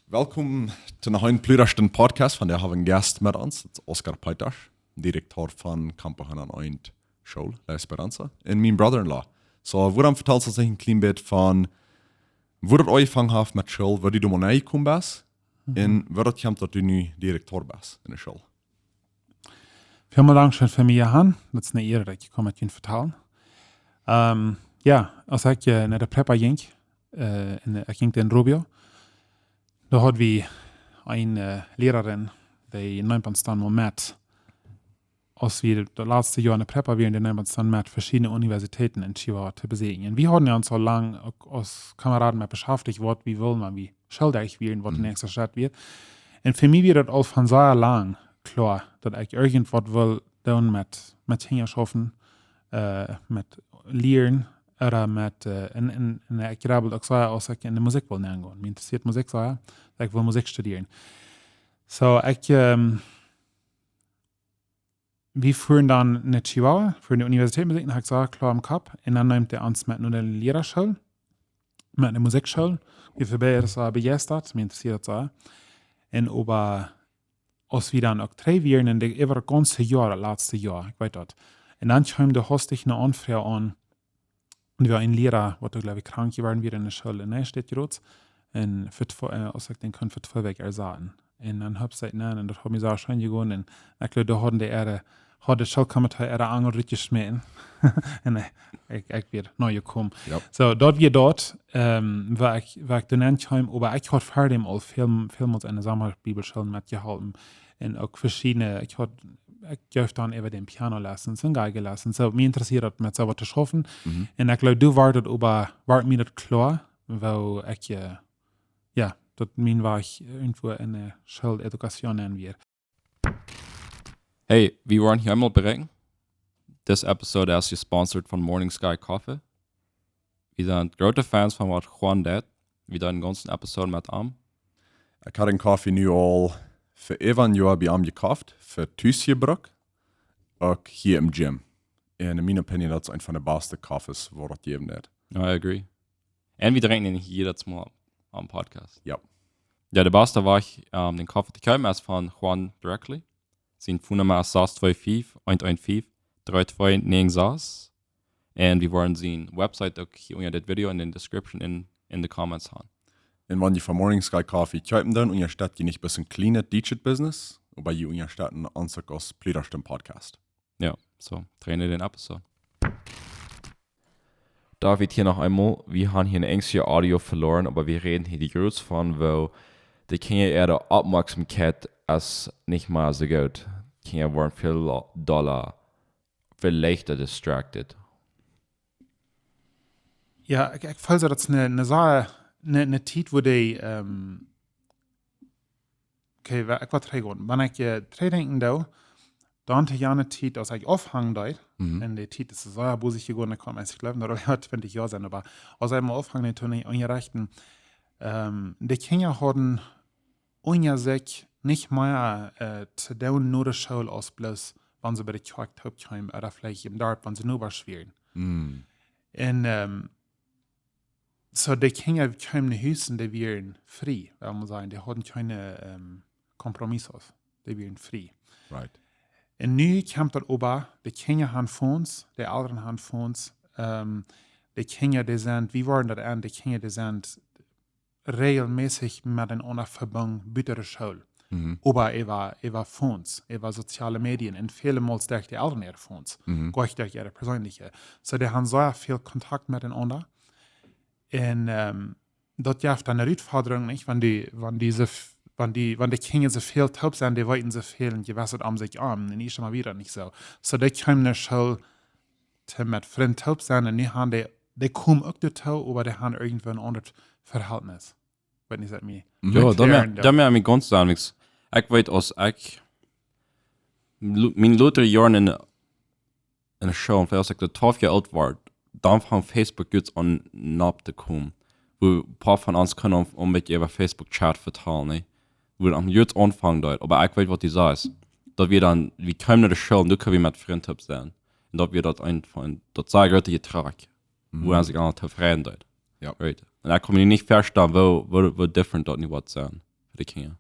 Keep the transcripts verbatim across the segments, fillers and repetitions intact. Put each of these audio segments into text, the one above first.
Welkom to noch een Pludastund Podcast. Vondoag hab wie een Gast met ons. Daut es Oscar Peetasch, Direkta von Campo Hernán School, La Esperanza, un mien brother-in-law. So, wuarom vetalst du ons een kjlien bät von woo daut aunjefongen haft met School, woo du doa nenn jekomen best, un woo daut kjemt, daut du nu Direkta best enne School? Välmol Dankscheen fa mie, Johan. Daut es eene Ea, daut ekj hia kaun met junt vetalen. Ähm, jo, aus ekj äh, no de Prepa jinkj, äh, enne, ekj jinkj en Rubio, doa haud wie eene äh, Lierarin, dee neem ons dan mol met, aus wie daut latste Joa enne Prepa wieren, dee neem ons dan met veschiedne Universitäten en Chihuahua to besieekjen. Un wie hauden ons aul lang uk aus Kameraden met beschäftigt, waut wie wullen, wan wie schoolich wieren, waut de näakjste Schrett wia. Un fa mie wia daut aul von sea lang kloa, daut ekj irjentwaut wull doonen met, met Kjinja schaufen, äh, met lieren, ooda met, äh, un, un, un ekj jrebbeld uk sea, aus ekj enne Musikj wull nengonen. Mie interessieet Musikj sea, daut ekj wull Musikj studieren. So, ekj, ähm, wie fuaren dan no Chihuahua, fa de Universität Musikj, un haud ekj sea kloa em Kopp. Un dan neem hee ons met no de Lieraschool, met de Musikjschool. Wie wieren beid sea bejeistat, mie interessieed daut sea. Un oba aus wie dan uk trigj wieren, un de, äwa daut gaunze Joa, daut latste Joa, ekj weet daut. Un dan kjeem doa hastich eene Aunfroag aun, un wia een Liera, waut doa, jleew ekj, krank jeworden wia enne School en Neustadt jrod. Un fa twee, äh, aus ekj dän kunn fa twee Wäakj ersaten. Un dan hab ekj, nä, un daut haud mie sea scheen jegonen. Un ekj jleew, doa hauden dee äare, haud de Schoolkomitee äare Angel rutjeschmäten. Un äh, ekj, ekj wia nä jekomen. Jo. So, daut wia daut, ähm, wua ekj, wua ekj doa nenn kjeem, oba ekj haud ver däm aul väl, välmols enne Sommerbibelschool metjeholpen. Un uk veschiedne, ekj haud, ekj jeef dan äwa dän Piano Lessons un Geige Lessons. So, mie interessieed daut met soo waut to schaufen. Un ekj jleew, doa wort daut oba, wort mie daut kloa, woo ekj, äh, jo, daut mien Wajch irjentwua enne School Education nenn wia. Hey, wie woaren hia eemol brinjen. This episode is gesponsert von Morning Sky Coffee. Wie sent groote Fans von waut Juan deit. Wie doonen dän gaunzen Episode met am. Ekj hab dän Koffie nu aul fa äwa een Joa bie am jekoft, fa tus jebrukt, uk hia em Gym. Un en miene Opinion, daut es eent von de baste Koffies, waut daut jäwen deit. I agree. Un wie drinkjen dän hia daut Mol aum Podcast. Jo. Jo, de baste Wajch, ähm, dän Koffie to kjeepen, es von Juan directly. Sien Phone Numma es sas twee fief, eent eent fief, dree twee näajen sas. Un wie woaren siene Website uk hia unja dit Video en de Description un en de Comments han. Un wan jie von Morning Sky Coffee kjeepen doonen, unjastett jie nich bloos een kjlienet dietschet Business, oba jie unjastetten ons uk aus Pludastund Podcast. Jo, so, trigj no dän Episode. David hia noch eemol, wie han hia een Enjstje Audio veloaren, oba wie räden hia de Jrod von, woo de Kjinja äare Oppmoakjsomkjeit es nich mea soo goot. Kjinja woaren väl dolla, väl leichta distracted. Jo, ekj, ekj feel soo, daut es eene, eene Sach, eene, eene Tiet, wua dee, ähm, okay, wa-, ekj woa trigjgonen. Wan ekj äh, trigjdenkjen doo, dan to jane Tiet, aus ekj aunfunk doa, un de Tiet es sea bosich jegonen, ekj kaun mie nich jleewen, daut daut aul twintich Joa sent, oba aus ekj mol aunfunk doa to unjarechten, ähm, de Kjinja hauden unja sikj nich mea äh, to doonen no de School aus bloos, wan see bie de Kjoakj toop kjeemen, ooda veleicht em Darp, wan see Nobasch wieren. Un ähm, so, de Kjinja kjeemen no Hus un dee wieren frie, well wie sajen. Dee hauden kjeene ähm, compromisos. Dee wieren frie. Right. Un nu kjemt daut oba, de Kjinja han Phones, de Elren han Phones, ähm, de Kjinja, dee sent, wie woaren daut aun, de Kjinja, dee sent rejelmässich metenaunda vebungen buta de School. Oba äwa, äwa Phones, äwa soziale Medien un väle Mol derch de Elren äare Phones, goanich derch äare perseenelje. So, dee han sea väl Kontakt metenaunda. Un ähm, daut jeft dan eene Rutfodrunk, nich? Wan dee, wan dee soo f-, wan dee, wan de Kjinja soo väl toop sent, dee weeten soo väl un jie weeten om sikj om, un ekj mol wada nich soo. So, dee kjeemen no School to met Frind toop sennen, un nu han dee, dee komen uk doatoo, oba dee han irjentwoo een aundret Verhältnis. Weet nich, daut mie Jo, daut erklären, mea, daut mea mie gaunz aun, wiels ekj weet, aus ekj lo-, miene lota Joaren en, en de School, un aus ekj doa twalf Joa oolt wort, dan funk Facebook jrod aun nopp to komen. Wua een poa von ons kunnen om, om met äwa Facebook Chat vetalen, nä? Wua daut jrod aunfunk deed. Oba ekj weet, waut du sajst. Daut wie dan, wie kjeemen no de School un doa kunnen wie met Frind toop sennen. Un daut wia daut een von, daut sach ekj daut jetrakt. Wua sikj aula tofräd deeden. Jo. Right. Un ekj kaun mie nich vestalen, woo, woo, woo different daut nu woat sennen. fa de Kjinja.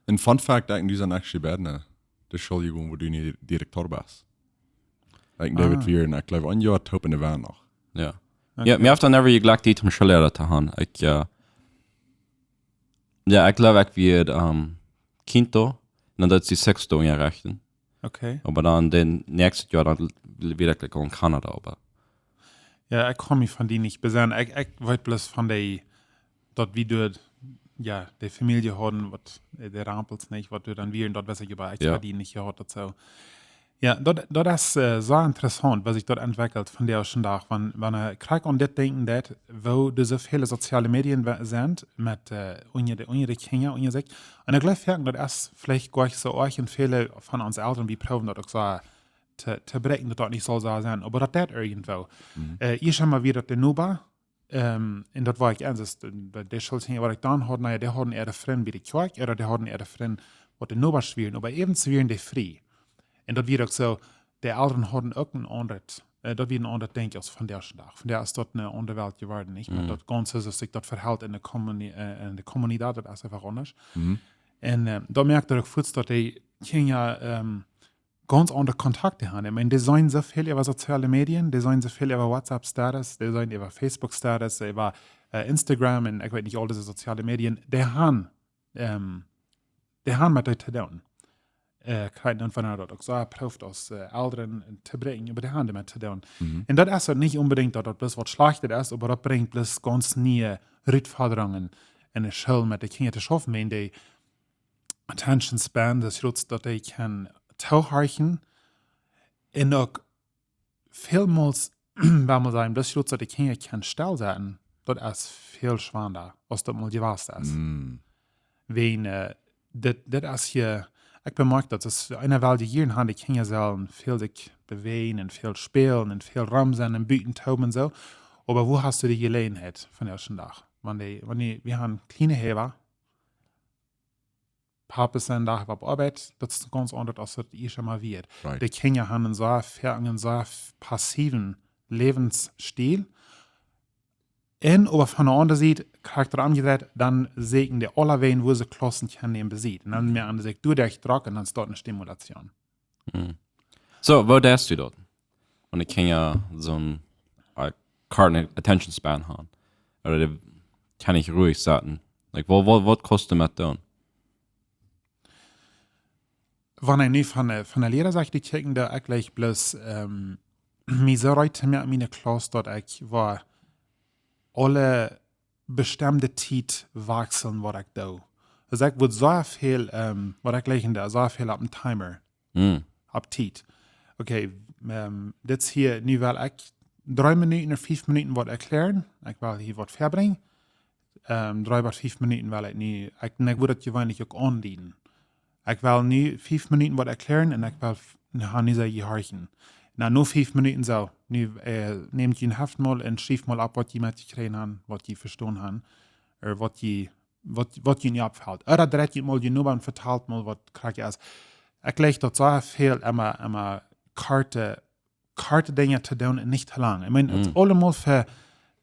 En fun fact, ekj un du sent actually beid, ne, de School jegonen, wua du nu Direktor best. Ekj un David, ah, wieren, ekj jleew, een Joa toop enne Wajch noch. Jo. Okay. Jo, mie haft daut never jejlekjt, die toom Schoolliera to gonen. Ekj, jo, jo, ekj jleew, ekj wia, ähm, quinto, un dan deed ekj sexto unjarechten. Okay. Oba dan daut näakjste Joa, dan wia ekj, like, en Kanada, oba. Jo, ekj kaun mie von die nich besennen. Ekj, ekj weet bloos von dee, daut wie doa, jo, de Famielje hauden, waut, äh, de Rempels nich, waut doa dan wieren, daut weet ekj, oba ekj, jo, haud die nich jehaut, daut soo. Jo, daut, daut es, äh, sea interessaunt, woo sikj daut entwekjelt vondoag dän Dach. Wan, wan, äh, krakjt aun dit denkjen deit, woo doa soo väl soziale Medien we-, sent met, äh, unja de, unja de Kjinja, unja sikj. Un ekj jleew, jo, daut es veleicht goanich soo oajch un väle von ons Elren, wie proowen daut uk soo to, to bräakjen, daut daut nich saul soo sennen. Oba daut deit irjentwoo. Mhm. Äh, ieescht emol wia daut de Noba, ähm, un daut wia ekj eent, daut, daut de Schoolkjinja, waut ekj dan haud, na jo, dee hauden äare Frind bie de Kjoakj, ooda dee hauden äare Frind, waut de Nobasch wieren, oba äwent wieren dee frie. Un daut wia uk soo, de Elren hauden uk een aundret, äh, daut wia een aundret Denkj aus vondoag dän Dach. Vondoag es daut eene aundre Welt jeworden, nich? Oba, mhm, daut gaunz, aus sikj daut vehelt enne Kommuni-, äh, enne Comunidad, daut es eefach aundasch. Mhm. Un, ähm, daut moakt daut uk fuaz, daut de Kjinja, ähm, gaunz aundre Kontakte haben. Ekj meen, dee seenen soo väl äwa soziale Medien, dee seenen soo väl äwa WhatsApp-Status, dee seenen äwa Facebook-Status, äwa, äh, Instagram un ekj weet nich, aul dise soziale Medien, dee haben, ähm, dee haben met dee to doonen. Äh, kjikj, un wan daut uk soo prooft aus, äh, Elren to brinjen, oba dee haben doamet to doonen. Mhm. Un daut es daut nich onbedinjt, daut daut bloos waut Schlajchtet es, oba daut brinjt bloos gaunz niee Rutfodrungen enne School met de Kjinja to schaufen, wan dee attention span, daut es, daut dee kjennen toohorchen. Un uk välmols, wan wie sajen, daut es, daut de Kjinja kjennen stell sennen, daut es väl schwanda, aus daut mol jewast es. Mm. Wan, äh, dit, dit es hia, ekj bemoakj daut, daut es eene Welt, dee hia en de Kjinja sellen väl sikj bewäajen un väl spälen un väl rom sennen un buten toom un soo. Oba woo hast du de Jeläajenheit vondoag dän Dach? Wan dee, wan dee, wie haben kjliene Häwa, Papa sien Dach opp Oabeit, daut es gaunz aundasch aus daut ieescht emol wia. Right. De Kjinja haben een sea, een sea f-, passiven Läwensstiel. Un oba von de aundre Sied, krakjt omjedreit, dan sieekjen dee aule Wäaj, woo see Klaussen kjennen besieden. Un dan moaken see sikj doaderch drock un dan steit eene Stimulation. Mm. Soo, woo deist du daut? Wan de Kjinja soon, äh, korte attention span haben. Ooda dee kjennen nich ruhig sitten. Like, waut, waut, waut kaust du met doonen? Wan ekj nu von de, von de Liera Sied kjikj, dan ekj jlikj bloos, ähm, mie soo reed to moaken met miene Klauss, daut ekj woa aule bestemde Tiet wechslen, waut ekj doo. Aulsoo ekj woa soo väl, ähm, waut ekj jlikj, doo soo väl opp een Timer. Mm. Opp Tiet. Okay, ähm, dit es hia nu, well ekj dree Minuten ooda fief Minuten waut erkjläaren. Ekj well hia waut väabrinjen. Ähm, dree bat fief Minuten well ekj nu, ekj, un ekj woa daut jeweenlich uk aundieden. Ekj well nu fief Minuten waut erkjläaren un ekj well f-, nu, ha, nu soo jehorchen. Na, no fief Minuten soo, nu, äh, nämt jie een Heft mol un schrieft mol opp, waut jie metjekjräajen haben, waut jie vestonen haben, ooda waut jie, waut, waut jie nu oppfelt. Ooda dreit jie mol june Noba un vetalt mol, waut krakjt es. Ekj jlikj daut soo väl emma, emma korte, korte Dinja to doonen un nich too lang. Ekj meen, daut es, mm, aulemol fa,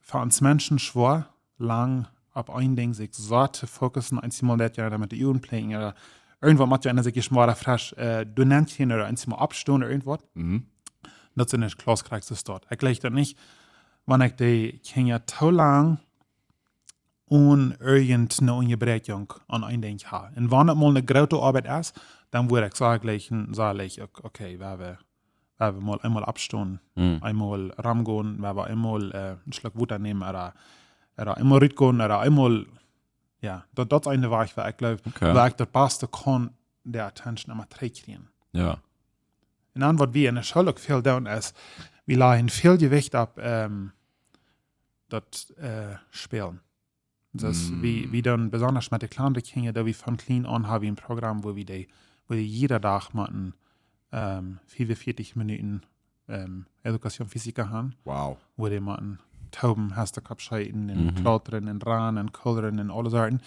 fa ons Menschen schwoa, lang opp een Dinkj sikj soo to fokussen, eemol daut jo dan met de Uagen plinken, ooda irjentwaut mott jo eena sikj ieescht mol fresch, äh, doa nenn gonen, ooda eemol oppstonen, ooda irjentwaut. Mhm. Daut es enne Klauss krakjt soo. Ekj jlikj daut nich, wan ekj de Kjinja too lang onen irjent eene Unjabräakjunk aun een Dinkj ha. Un wan et mol eene groote Oabeit es, dan woa ekj sajen, jlikj, sajen jlikj, ok-, okay, wie haben, wie haben mol eemol oppstonen, mm, eemol romgonen, wie haben eemol, äh, een Schluck Wota nämen, ooda, ooda eemol rutgonen, ooda eemol, jo, daut, daut es een Wajch, wua ekj jleew, okay, wua ekj daut baste kaun de Attention emma trigjkjrieen. Jo. Un dan, waut wie enne School uk väl doonen, es, wie lajen väl Jewicht opp, ähm, daut, äh, Spälen. Daut, mm, wie, wie dan besonda met de kjliene Kjinja, daut wie von kjlien aun haben een Program, wua wie dee, wua dee jieda Dach motten, ähm, fiefunvieetich Minuten, ähm, Educación Física haben. Wow. Wua dee motten toben, Hestekopp scheeten un, mhm, klautren un rannen un kullren un aule Sorten.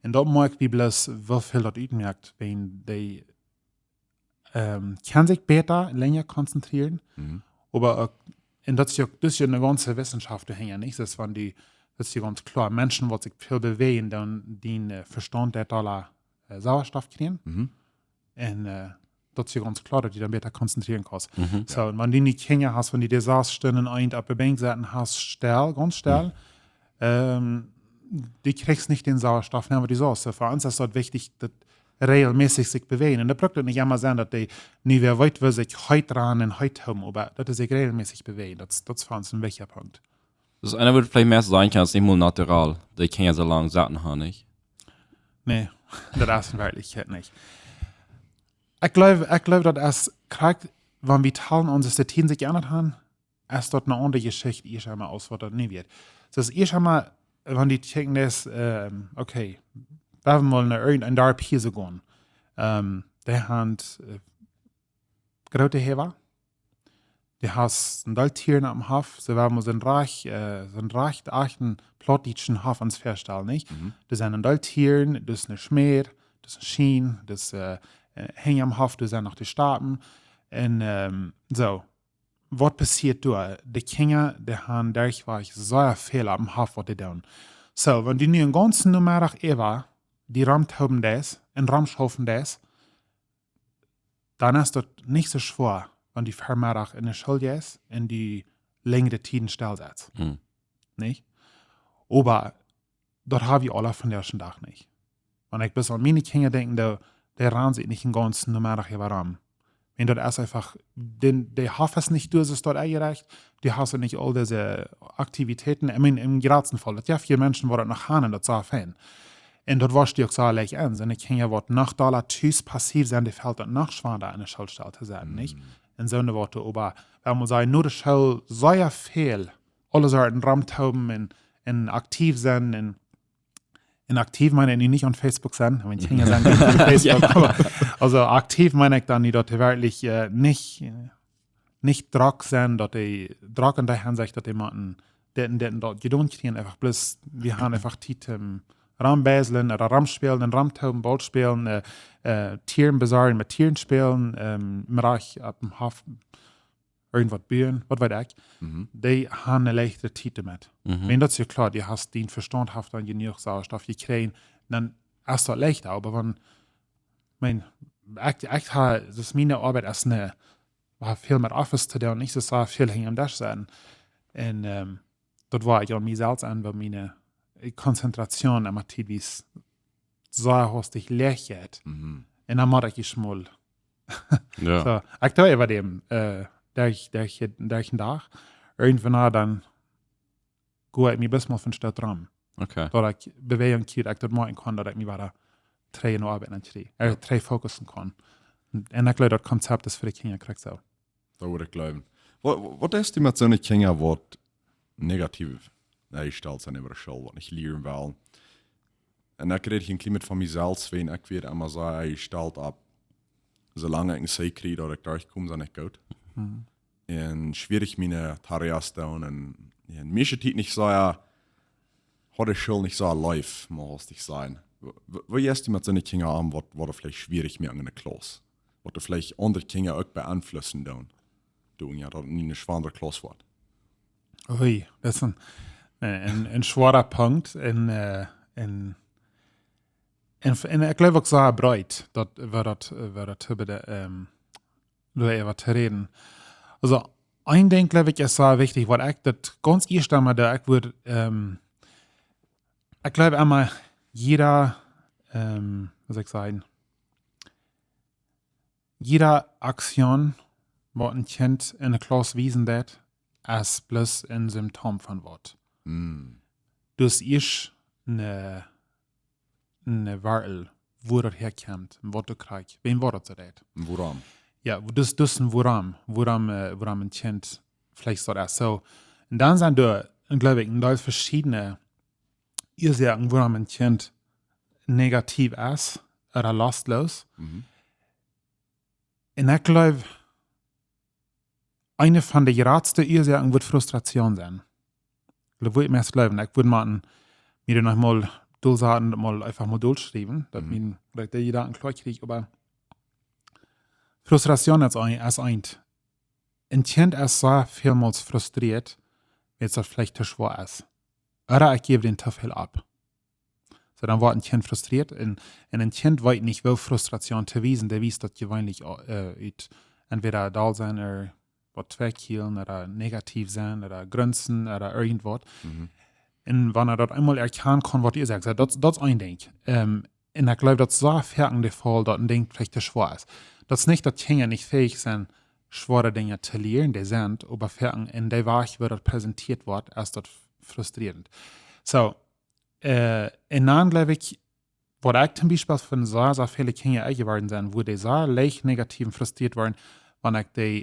Un daut moakjt wie bloos, woo väl daut utmoakt, wan dee ähm, kjennen sikj bäta, lenja konzentrieren. Mhm. Oba uk, un daut es jo, daut es jo eene gaunze Wissenschaft doahinja, nich? Daut es, wan du, daut es je gaunz kloa. Menschen, waut sikj väl bewäajen, dan dee, äh, Vestaunt deit aula, äh, Sauerstoff kjrieen. Mhm. Un, äh, daut es je gaunz kloa, daut du dan bäta konzentrieren kaust. Mhm. Soo, un wan du nich Kjinja hast, wan du dee sas Stunden eent opp de Benkj setten hast, stell, gaunz stell, mhm, ähm, du kjrichst nich dän Sauerstoff, waut du saust. Soo, fa ons es daut wichtich, daut rejelmässich sikj bewäajen. Un daut brukt nich emma sennen, daut dee nu wada weet, woo sikj heet ranen un heet haben, oba daut see sikj rejelmässich bewäajen. Daut, daut es fa ons een wichtja Punkt. Daut es eena, waut veleicht mea sajen kaun, es nich mol natural, dee Kjinja soo lang setten haben, nich? Nä, daut es en Werkjlichkjeit nich. Ekj jleew, ekj jleew, daut es krakjt, wan wie talen ons de Tieden sikj jeendat haben, es daut eene aundre Jeschicht, ieescht emol aus waut daut nu wia. Daut es ieescht emol, wan du kjikjst, ähm, okay, wie haben mol no irjent een Darp hia jegonen. Ähm, dee haben, äh, groote Häwa. Dee haben een Deel Tieren aum Hoff, see wieren mol soo rajcht, äh, soo rajcht achtjen plautdietschen Hoff ons väastalen, nich? Mhm. Doa sent een Deel Tieren, doa es een Schmäa, doa es een Schien, doa es, äh, äh, Henj aum Hoff, doa sent noch de Stapen. Un, ähm, soo. Waut passieet doa? De Kjinja, dee haben derchwajch sea väl aum Hoff, waut dee doonen. Soo, wan du nu een gaunzen Nomeddach äwa die romtoben deist un romschaufen deist, dan es daut nich soo schwoa, wan du Vemeddach enne School jeist un du lenjre Tieden stell sitst. Mhm. Nich? Oba daut hab wie aula vondoag dän Dach nich. Wan ekj bloos aun miene Kjinja denkj, dee, dee ranen sikj nich dän gaunzen Nomeddach äwa rom. Un daut es eefach, dän, dee Hoff es nich, du hast daut enjerecht, du hast nich aul dise Aktivitäten, ekj meen, em jratsten Faul, daut jeft je Menschen, waut daut noch haben, daut es sea fein. Un daut woascht du uk soo leicht aun. Sent de Kjinja, waut noch dolla tus passiv sent, dee felt daut noch schwanda, enne Schoolstell to sennen, nich? Mm. Un soo waut, oba, wie motten sajen, no de School sea väl, aule Sorten romtoben un, un aktiv sennen un, un aktiv meen ekj nu nich aun Facebook sennen, wan Kjinja sent nich aun Facebook, oba, aulsoo aktiv meen ekj dan nu, daut dee werkjlich, äh, nich, äh, nich drock sent, daut dee drock enne Hinsicht, daut dee motten dit un dit un daut jedonen kjrieen, eefach bloos, wie haben eefach Tiet, ähm, rombeislen, ooda romspälen, un romtoben, Baul spälen, äh, äh, Tieren besorjen, met Tieren spälen, ähm, mea opp dän Hoff, irjent waut buen, waut weet ekj. Mhm. Dee haben eene leichtere Tiet doamet. Mhm. Wan daut es jo kloa, du hast, dien Vestaunt haft dan jenuach Sauerstoff jekjräajen, dan es daut leichta, oba wan, meen, ekj, ekj hab, daut es miene Oabeit aus een, hab väl met Office to doonen, nich soo sea väl hinjrem Desch setten. Un, ähm, daut wia ekj aun mie selfst aun, woo miene, äh, Konzentration emma Tiet wia sea hastich läach jeit. Mhm. Un dan mott ekj ieescht mol. Jo. Soo, ekj doo äwa däm, äh, derch, derch, derch dän Dach. Irjentwanea dan go ekj mie bloos mol von Stoot rom. Okay. Daut ekj Bewäajunk kjrie, ekj daut moaken kaun, daut ekj mie wada trigj enne Oabeit nenn kjrie. Äh, jo. Trigj fokussen kaun. Un ekj jleew, daut Konzept es fa de Kjinja krakjt soo. Daut wudd ekj jleewen. Waut, waut deist du met soone Kjinja, waut negativ enjestalt sent äwa de School, waut nich lieren wellen? Un ekj räd hia een kjlien bät von mie selfst, wiels ekj wia emma soo enjestalt opp, soo lang ekj een C kjrie, daut ekj derchkom, sie ekj goot. Mhm. Un schwierich miene Tareas doonen un, un mieeschte Tiet nich soo, jo, haud de School nich soo leef, mott ekj sajen. Woo, woo, woo jeist du met soone Kjinja om, waut, waut veleicht schwierich moaken enne Klauss? Waut veleicht aundre Kjinja uk beeinflussen doonen? Doonen, jo, daut daut eene schwoare Klauss woat. Ui, daut es een, een, een, een schwoara Punkt. Un, äh, un, un, un ekj jleew uk soo breet, daut wie daut, äh, wie daut hia bie de, ähm, doaräwa to räden. Aulsoo, een Dinkj, jleew ekj, es sea wichtich, waut ekj daut gaunz ieescht emol doo, ekj wudd, ähm, ekj jleew emol, jieda, ähm, woo saul ekj sajen, jieda Aktion, waut een Kjint enne Klauss wiesen deit, es bloos een Symptom von waut. Mm. Daut es ieescht een, een Wortel, wua daut häakjemt un waut daut kjricht, wäm woat daut soo deit. Un wuarom? Jo, daut, daut es een wuarom, wuarom, äh, wuarom een Kjint veleicht soo es. Soo, un dan sent doa, jleew ekj, een Deel veschiedne Uasoaken, wuarom een Kjint negativ es, ooda lostloos. Mhm. Un ekj jleew, eene von de jratste Uasoaken woat Frustration sennen. Daut wudd ekj meist jleewen. Ekj wudd mol, mie noch mol dolsaten, daut mol eefach mol dolschriewen, daut, mhm, mien, daut ekj de Jedanken kloa kjrie, oba Frustration es een, es eent. Een Kjint es soo väl mol frustrieet, wiels daut veleicht too schwoa es. Ooda ekj jäw dän too väl opp. Soo, dan woat een Kjint frustrieet un, un een Kjint weet nich, woo Frustration to wiesen. Dee wiest daut jeweenlich, äh, ut entwäda doll sennen ooda waut twekjielen ooda negativ sennen ooda grunzen ooda irjentwaut. Un wan hee daut eemol erkjanen kaun, waut hee sajcht, soo, daut, daut es een Dinkj. Ähm, un ekj jleew, daut es sea foaken de Faul, daut een Dinkj veleicht too schwoa es. Daut es nich, daut Kjinja nich fähich sent, schwoare Dinja to lieren, dee sent, oba foaken en dee Wajch, woo daut präsentieet woat, es daut frustrierend. Soo, äh, un dan jleew ekj, waut ekj toom Biespel von sea, sea väle Kjinja enjeworden sie, woo dee sea leicht negativ un frustrieet woaren, wan ekj dee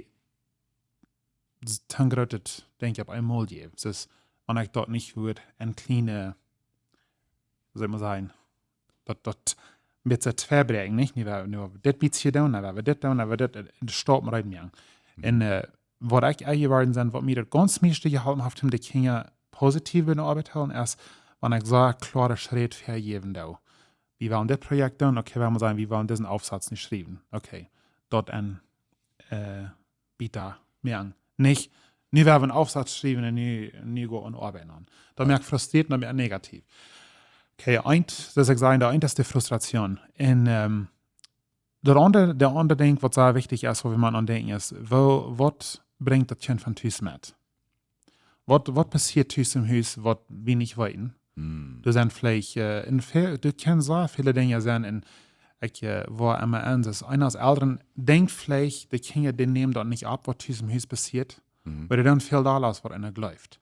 s-, toom grootet Dinkj opp eemol jäw. Daut es, wan ekj daut nich wudd en kjliene, woo saul ekj mau sajen, daut, daut een bät tweibräakjen, nich? Nu woa wie, nu woa wie dit bät doonen, dan woa wie dit doonen, dan woa wie dit, äh, en de Staut reed moaken. Un, äh, waut ekj enjeworden sie, waut mie daut gaunz mieeschte jeholpen haft, om de Kjinja positiv bie de Oabeit to hoolen, es, wan ekj soo kloare Schräd väajäwen doo. Wie wellen dit Projekt doonen, okay, wie wellen sajen, wie wellen disen Aufsatz nu schriewen. Okay, daut en, äh, bäta moaken. Nich, nu woa wie een Aufsatz schriewen un nu, nu go wie aun oabeiden. Daut moakt frustrieet un daut moakt negativ. Okay, eent, daut ekj saj, daut eent es de Frustration. Un, ähm, daut aundre, daut aundre Dinkj, waut sea wichtich es, wua wie mau aun denkjen, es, woo, waut brinjt daut Kjint von tus met? Waut, waut passieet tus em Hus, waut wie nich weeten? Doa sent veleicht, äh, en väl, doa kjennen sea väle Dinja sennen, un ekj, äh, woa emma aun, daut eena aus Elren denkjt veleicht, de Kjinja, dee nämen daut nich opp, waut tus em Hus passieet, wiels dee dan väl dolla es, waut eena jleeft.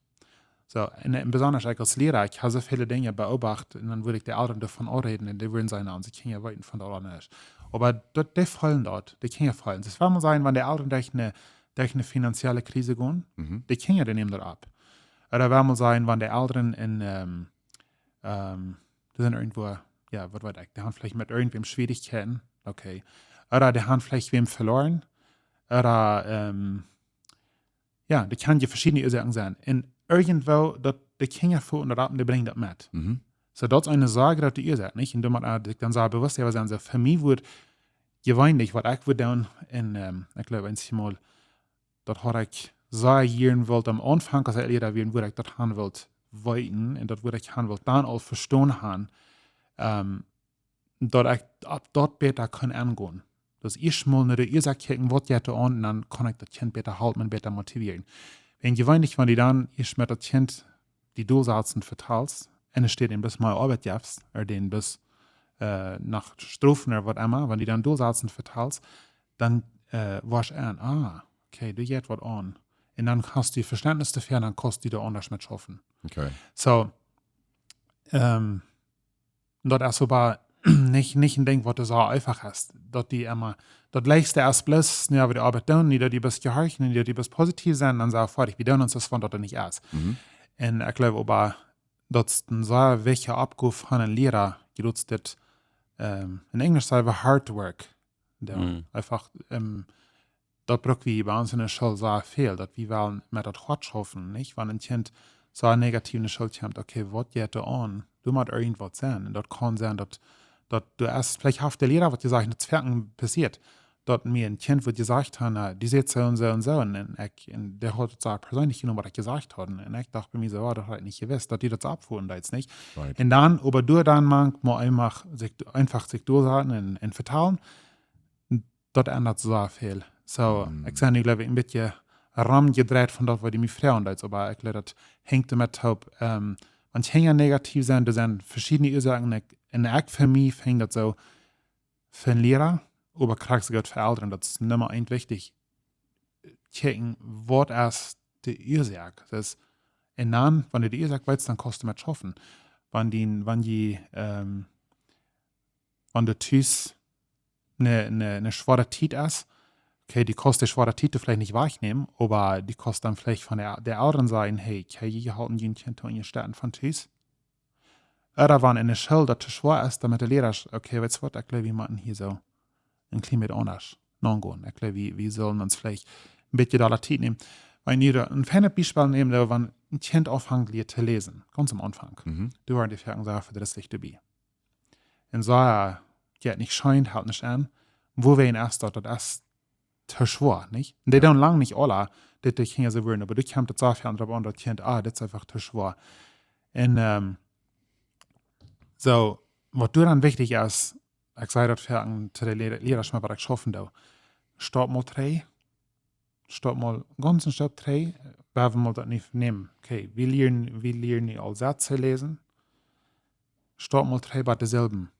Soo, un, un besonda ekj aus Liera, ekj hab soo väle Dinja beoobacht, un dan wudd ekj de Elren doavon aunräden, un dee wudden sajen, na, onse Kjinja weeten von daut aula nuscht. Oba daut, dee feelen daut, de Kjinja feelen. Daut well mau sajen, wan de Elren derch eene, derch eene finanzielle Krise gonen, de Kjinja, dee nämen daut opp. Ooda well mau sajen, wan de Elren en, ähm, ähm, dee sent irjentwua, jo, waut weet ekj, dee haben veleicht met irjentwäm Schwierichkjeiten, okay. Ooda dee haben veleicht wäm veloaren, ooda, ähm, jo, daut kjennen je veschiedne Uasoaken sennen. Un irjentwoo, daut de Kjinja von daut opp, dee brinjen daut met. Soo, daut es eene sea groote Uasoak, nich? Un doa mott eena sikj dan sea bewusst äwa sennen, soo, fa mie wudd jeweenlich, waut ekj wudd doonen, un, ähm, ekj jleew, eenjemol, daut haud ekj sea jieren wult aum Aunfank, aus ekj Liera wia, wudd ekj daut haben wult weeten, un daut wudd ekj haben wult dan aul vestonen haben, ähm, daut ekj opp daut bäta kaun aungonen. Daut ieescht mol no de Uasoak kjikjen, waut jeit doa aun, un dan kaun ekj daut Kjint bäta halpen un bäta motivieren. Wan jeweenlich, wan du dan ieescht met daut Kjint de Dolsazen vetalst, un et steit, dän bloos mea Oabeit jefst, ooda dän bloos, äh, no Strofen ooda waut emma, wan du dan Dolsazen vetalst, dan, äh, woascht du aun, ah, okay, doa jeit waut aun. Un dan hast du Vestentnis doafäa, dan kaust du doa aundasch met schaufen. Okay. Soo, ähm, daut es oba nich, nich een Dinkj, waut soo eefach es. Daut du emma, daut leichste es bloos, nu, wan du de Oabeit doonen, nu daut du bloos jehorchen, nu daut du bloos positiv sennen, dan soo foadich, wie doonen ons daut, wan daut nich es. Un ekj jleew oba, daut es eene sea wichtje Oppgow von een Liera, dee daut dit, ähm, en Enjlisch saj wie hard work. Jo, eefach, ähm, daut bruck wie bie ons en de School sea väl, daut wie wellen met daut Hoat schaufen, nich? Wan een Kjint soo negativ en de School kjemt, okay, waut jeit doa aun? Doa mott irjentwaut sennen. Un daut kaun sennen, daut, daut du hast, veleicht haft de Liera waut jesajcht, daut es foaken passieet, daut mie een Kjint woat jesajcht haben, na, du sajchst soo un soo un soo, un, un ekj, un dee haud et soo perseenlich jenomen, waut ekj jesajcht haud. Un ekj docht bie mie soo, oh, daut haud ekj nich jewist, daut du daut soo oppfoten deetst, nich? Right. Un dan, oba doa dan mank, mau eefach sikj, eefach sikj doasaten un, un vetalen, daut endat soo väl. Soo, ekj sie nu, jleew ekj, een bät romjedreit von daut, waut du mie froagen deetst, oba ekj jleew, daut henjt doamet toop, ähm, wan Kjinja negativ sent, doa sent veschiedne Uasoaken, un ekj, un ekj fa mie finj daut soo, fa een Liera, oba krakjt soo goot fa Elren, daut es Numma eent wichtich, kjikjen, waut es de Uasoak? Daut es, un dan, wan du de Uasoak weetst, dan kaust du met schaufen. Wan dee, wan dee, ähm, wan doa tus eene, eene, eene schwoare Tiet es, okay, du kaust de schwoare Tiet veleicht nich wajchnämen, oba du kaust dan veleicht von de, de Elren sajen, hey, ekj hab hia jeholpen, jun Kjint to unjastetten von tus. Ooda wan en de School daut too schwoa es, dan met de Liera, okay, weetst du waut, ekj jleew, wie motten hia soo een kjlien bät aundasch nogonen. Ekj jleew, wie, wie sellen ons veleicht een bät dolla Tiet nämen. Wan wie een feinet Biespel nämen, daut wan een Kjint aunfangt, lieren to läsen, gaunz aum Aunfank. Doa woaren dee foaken sea vedrisslich doabie. Un soo, jo, daut nich schient, helt nich aun. Wuarom es daut, daut es too schwoa, nich? Un dee doonen lang nich aula, daut de Kjinja soo woaren, oba du kjemst daut soo väl aun, daut Kjint, ah, daut es eefach too schwoa. Un ähm, soo, waut doa dan wichtich es, ekj saj daut foaken to de Liera, Liera, waut ekj schaufen doo. Stap mol trigj, stap mol gaunz een Stap trigj, wan wie mol daut nu nämen. Okay, wie lieren, wie lieren nu aul Sätze läsen. Stap mol trigj bie de Silben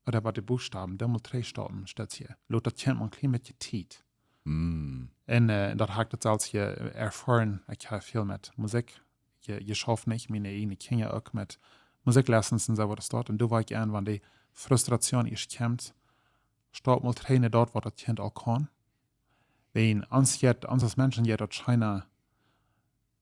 ooda bie de Buchstaben, dan mol trigj stapen, staut hia. Lot daut Kjint mol een kjlien bät Tiet. Mm. Un äh, daut ha ekj daut selfst je erfoaren. Ekj ha väl met Musikj je, jeschauft, nich? Miene ieejne Kjinja uk met Musikjlessons un soo waut es daut. Un doa wia ekj aun, wan dee Frustration ieescht kjemt, stap mol trigj no daut, waut daut Kjint aul kaun. Wan ons jeit, ons aus Menschen jeit daut scheena,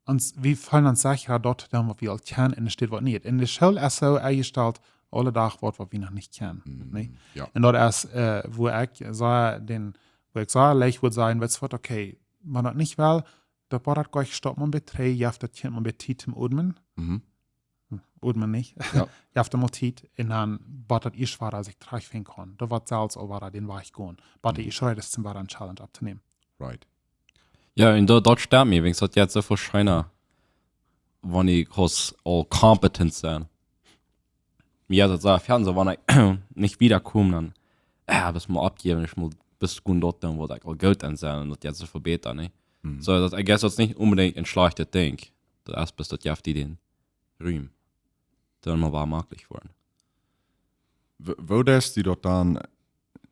ons, wie feelen ons secha daut to doonen, waut wie aul kjennen, un enne Städ waut nich. Un de School es soo enjestalt, aule Dach waut, waut wie noch nich kjennen. Mm. Nich? Ja. Un daut es äh, wua ekj saj, dän, wua ekj saj, leicht wudd sajen, weetst waut, okay, wan daut nich well, daut woat daut jlikj, stap mol een bät trigj, jeff daut Kjint mol een bät Tiet toom odmen. Mhm. Odmen, nich? Ja. Jeff daut mol Tiet un dan woat daut ieescht wada sikj trigj finjen kjennen. Daut woat selfst aul wada dän Wajch gonen. Bat dee ieescht reed es, om wada eene Challenge opptonämen. Right. Jo, un daut, daut stemmt mie, wiels daut jeit soo väl scheena, wan ekj kaun aul competent sennen. Jo, daut saj ekj, jo, soo, wan ekj nich wieda kom, dan, jo, daut mol oppjäwen, ekj mott bloos gonen daut doonen, waut ekj aul goot aun sie, un daut jeit soo väl bäta, nä? Mhm. Soo, daut, I guess, daut es nich onbedinjt een schlajchtet Dinkj. Daut es bloos, daut jeft die dän Rum. Dan mott waut mäajlich woaren. W- Woo deist du daut dan?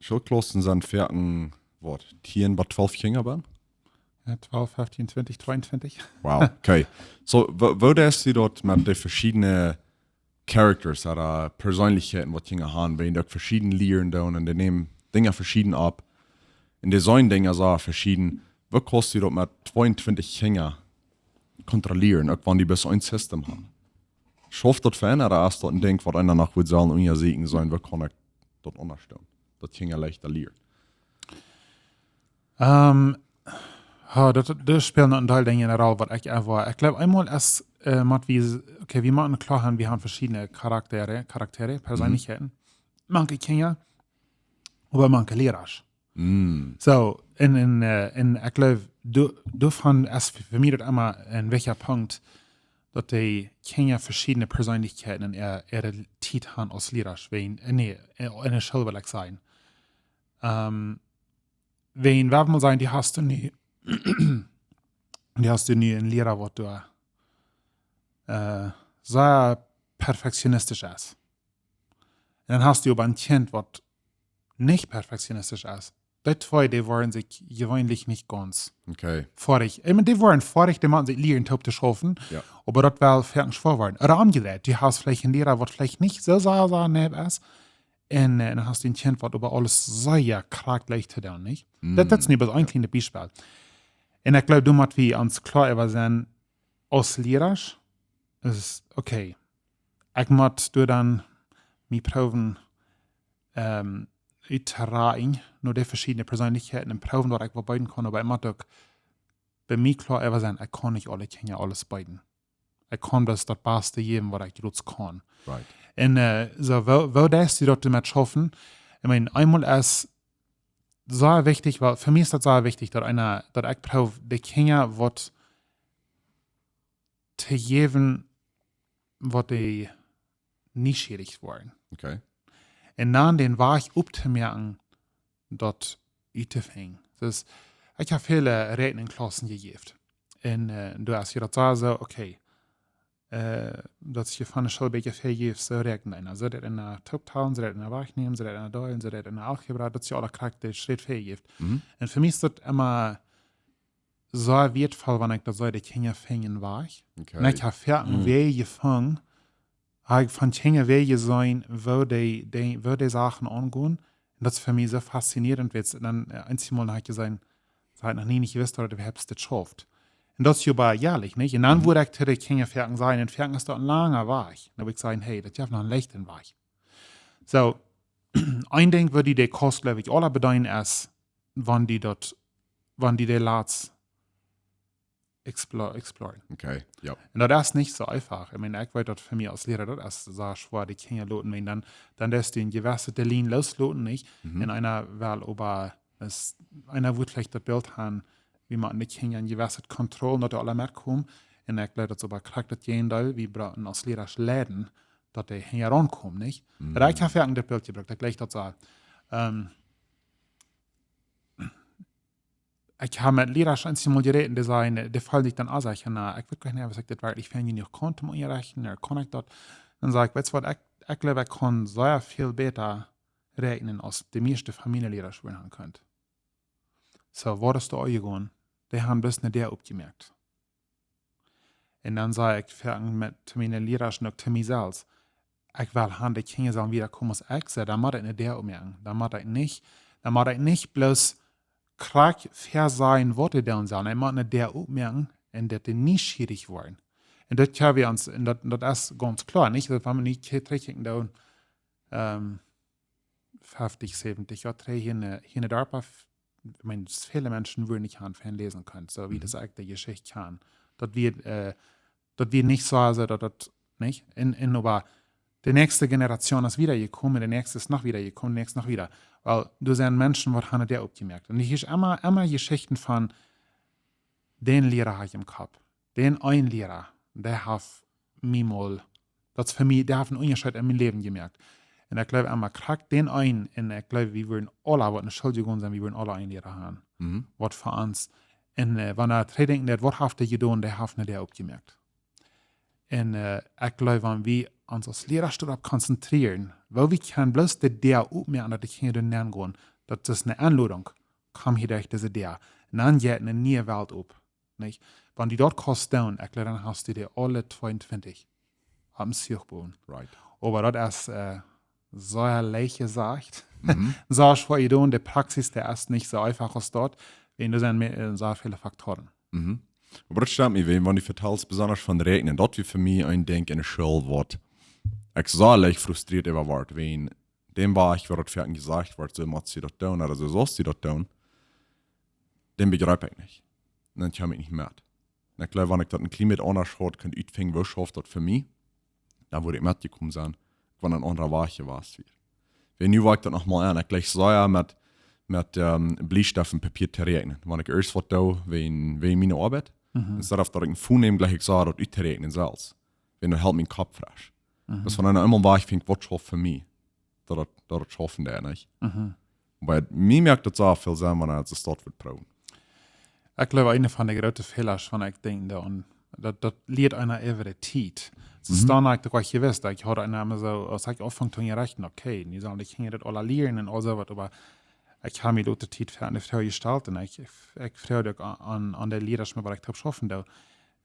Schoolkjlassen sent foaken, waut, tieen bat twalf Kjinja benn? Jo, twalf, feftieen, twintich, tweeuntwintich. Wow, okay. Soo, woo, woo deist du daut met de veschiedne Characters ooda Perseenlichkjeiten, waut Kjinja haben, wan dee uk veschieden lieren doonen un dee nämen Dinja veschieden opp. Un dee seenen Dinja soo veschieden. Woo kaust du daut met tweeuntwintich Kjinja kontrollieren, uk wan dee bloos een System haben? Schauft daut fa eenen, ooda es daut een Dinkj, waut eena noch mott selfst unjasieekjen sennen, woo kaun ekj daut unjastetten, daut Kjinja leichta lieren? Ähm, jo, daut, daut spält noch een Deel Dinja enne Roll, waut ekj äwa, ekj jleew, eemol es, äh, mott wie, okay, wie motten kloa haben, wie haben veschiedne Charaktere, Charaktere, Perseenlichkjeiten. Manche Kjinja, oba manche Liera. Mm. Soo, un, un, äh, un ekj jleew, doa, doavon es fa, fa mie daut emma een wichtja Punkt, daut dee Kjinja veschiedne Perseenlichkjeiten en äare, äare Tiet haben aus Liera, wan, äh, nä, äh, enne School well ekj sajen. Ähm, wan, wan wie mol sajen, dee hast du nu, dee hast du nu een Liera, waut doa, äh, sea perfektionistisch es. Un dan hast du oba een Kjint, waut nich perfektionistisch es. Dee twee, dee woaren sikj jeweenlich nich gaunz Okay. foadich. Ekj meen, dee woaren foadich, dee motten sikj lieren toop to schaufen. Jo. Oba daut well foaken schwoa woaren. Ooda omjedreit, du hast veleicht een Liera, waut veleicht nich soo sea, sea neep es. Un, äh, dan hast du een Kjint, waut äwa aules sea krakjt leicht to doonen, nich? Mm. Daut, daut es nu bloos een kjlienet Biespel. Un ekj jleew, doa mott wie ons kloa äwa sennen, aus Liera es, okay, ekj mott doa dan mie proowen, ähm, uttoraden no dee veschiedne Perseenlichkjeiten un proowen, waut ekj waut beeden kaun, oba ekj mott uk bie mie kloa äwa sennen, ekj kaun nich aule Kjinja aules beeden. Ekj kaun bloos daut Baste jäwen, waut ekj jrods kaun. Right. Un, äh, soo, woo, woo deist du daut doamet schaufen? Ekj meen, eemol es sea wichtich, wiels fa mie es daut sea wichtich, daut eena, daut ekj proow, de Kjinja waut to jäwen, waut dee nieschierich woaren. Okay. Un dan dän Wajch opptomoaken, daut uttofinjen. Daut, ekj hab väle Räakjenklassen jejäft. Un, äh, doa es je daut soo, okay, äh, daut es je von de School een bät väajäft, soo räakjnen. Soo daut eena tooptalen, soo daut eena wajchnämen, soo daut eena deelen, soo daut eena Algebra, daut es je aule krakjt de Schrett väajäft. Mhm. Un fa mie es daut emma sea wieetvoll, wan ekj daut soo de Kjinja finjen wajch. Okay. Un ekj hab foaken Wäaj jefungen, hab ekj von Kjinja Wäaj jeseenen, woo dee, dee, woo dee Sachen aungonen. Un daut es fa mie soo faszinierend, wiels dan, äh, eenjemol hab ekj jeseenen, see hauden noch nie nich jewist, daut du äwahaupt dit schaufst. Un daut es je bie jährlich, nich? Un dan wudd ekj to de Kjinja foaken sajen, un foaken es daut een langa Wajch. Dan wudd ekj sajen, hey, daut jeft noch een leichten Wajch. Soo, een Dinkj, woo du de Kost, jleew ekj, aula bedeenen es, wan du daut, wan du de latst explo-, exploren. Okay, jo. Un daut es nich soo eefach. Ekj meen, ekj weet daut fa mie aus Liera, daut es soo schwoa, de Kjinja loten. Ekj meen, dan, dan deist du een jewesset Lien lossloten, nich? Mhm. Un eena well oba, es, eena wudd veleicht daut Bilt haben, woo eena de Kjinja een jewesset Kontroll, daut dee aula metkomen. Un ekj jleew daut es oba krakjt daut Jäajendeel, wie brucken aus Liera leiden, daut dee hinjaraun komen, nich? Mhm. Oba ekj hab foaken dit Bilt jebrukt, ekj jleew daut soo. Ähm, ekj hab met Liera eemol jerät, dee säden, dee feelden sikj dan aul soo, na, ekj weet goanich, aus ekj dit werkjlich fa junt kaun toom unjarechten, ooda kaun ekj daut? Dan saj ekj, weetst waut, ekj, ekj jleew, ekj kaun sea väl bäta räakjnen aus de mieeschte Famieljelieras wudden haben kunt. Soo, waut es doa aunjegonen? Dee haben bloos ne Däa opjemoakt. Un dan saj ekj foaken met, to miene Liera un uk to mie selfst: Ekj well haben, de Kjinja sellen wieda komen aus ekj sie, dan mott ekj ne Däa opmoaken. Dan mott ekj nich, dan mott ekj nich bloos krakjt väasajen, waut dee doonen sellen. Ekj mott ne Däa opmoaken un daut dee nieschierich woaren. Un daut haben wie ons, un daut, daut es gaunz kloa, nich? Daut wan wie nu trigj kjikjen doonen, ähm, feftich, säwentich Joa trigj hia en, hia en Darpa, f-, ekj meen, väle Menschen wudden nich haben fa läsen kunnen, soo aus Mhm. daut ekj de Jeschicht kjan. Daut wia, äh, daut wia nich soo, aulsoo daut, daut, nich? Un, un oba de näakjste Generation es wieda jekomen, de näakjste es noch wieda jekomen, de näakjste noch wieda. Wiels doa sent Menschen, waut haben ne Däa opjemoakt. Un ekj hia emma, emma Jeschichten von dän Liera hab ekj em Kopp. Dän eenen Liera, dee haft mie mol, daut es fa mie, dee haft een Unjascheet en mien Läwen jemoakt. Un ekj jleew emma krakjt dän eenen, un ekj jleew, wie wudden aule, waut ne School jegonen sent, wie wudden aule een Liera haben. Mhm. Waut fa ons. Un, äh, wan wie trigj denkjen, daut, waut haft dee jedonen, dee haft ne Däa opjemoakt. Un, äh, ekj jleew, wan wie ons aus Liera doaropp konzentrieren, woo wie kjennen bloos de Däa opmoaken, daut de Kjinja doa nenn gonen, daut es ne Enlodunk, komm hia derch dise Däa. Un dan jeit ne niee Welt op. Nich? Wan du daut kaust doonen, ekj jleew, dan hast du dee aule tweeuntwintich aum Zuch bowen. Right. Oba daut es, äh, sea leicht jesajcht. Mhm. Soo aus wie doonen, de Praxis, dee es nich soo eefach aus daut. Un doa sent mea, äh, sea väle Faktoren. Mhm. Oba daut stemmt mie, wan, wan du vetalst, besonda von räakjnen, daut wia fa mie een Dinkj en de School, waut ekj sea leicht frustrieet äwa wort, wan dee Wajch, woo daut foaken jesajcht wort, soo motst du daut doonen, ooda soo sust du daut doonen, dän bejreep ekj nich. Un dan kjeem ekj nich met. Un ekj jleew, wan ekj daut een kjlien bät aundasch haud kunt utfinjen, woo schauft daut fa mie, dan wudd ekj metjekomen sennen, wan een aundra Wajch jewast wia. Wan nu woa ekj daut noch mol aun, ekj jlikj sea met, met, ähm, Bliestift un Papia to räakjnen. Wan ekj ieescht waut doo, wan, wan miene Oabeit, Mhm. enne Städ daut ekj een Phone näm, jlikj ekj sea daut uttoräakjnen selfst. Wan daut helt mienen Kopp fresch. Mhm. Daut wan eena eemol wajch finjt, waut schauft fa mie, daut daut, daut daut schaufen deit, nich? Mhm. Oba mie moakt daut sea väl Senn, wan eena daut soo woat proowen. Ekj jleew, eena von de groote Fäla, wan ekj denkj, dan, daut, daut lieet eena äwa de Tiet. Daut es Mhm. dan, ekj doch jewist, ekj haud eena emma soo, aus ekj aunfunk to unjarechten, okay, nu sellen de Kjinja daut aula lieren un aul soo waut, oba ekj hab mie doa de Tiet fa ne Froag jestalt un ekj, ekj froag uk aun, aun, aun de Liera, met waut ekj toop schaufen doo.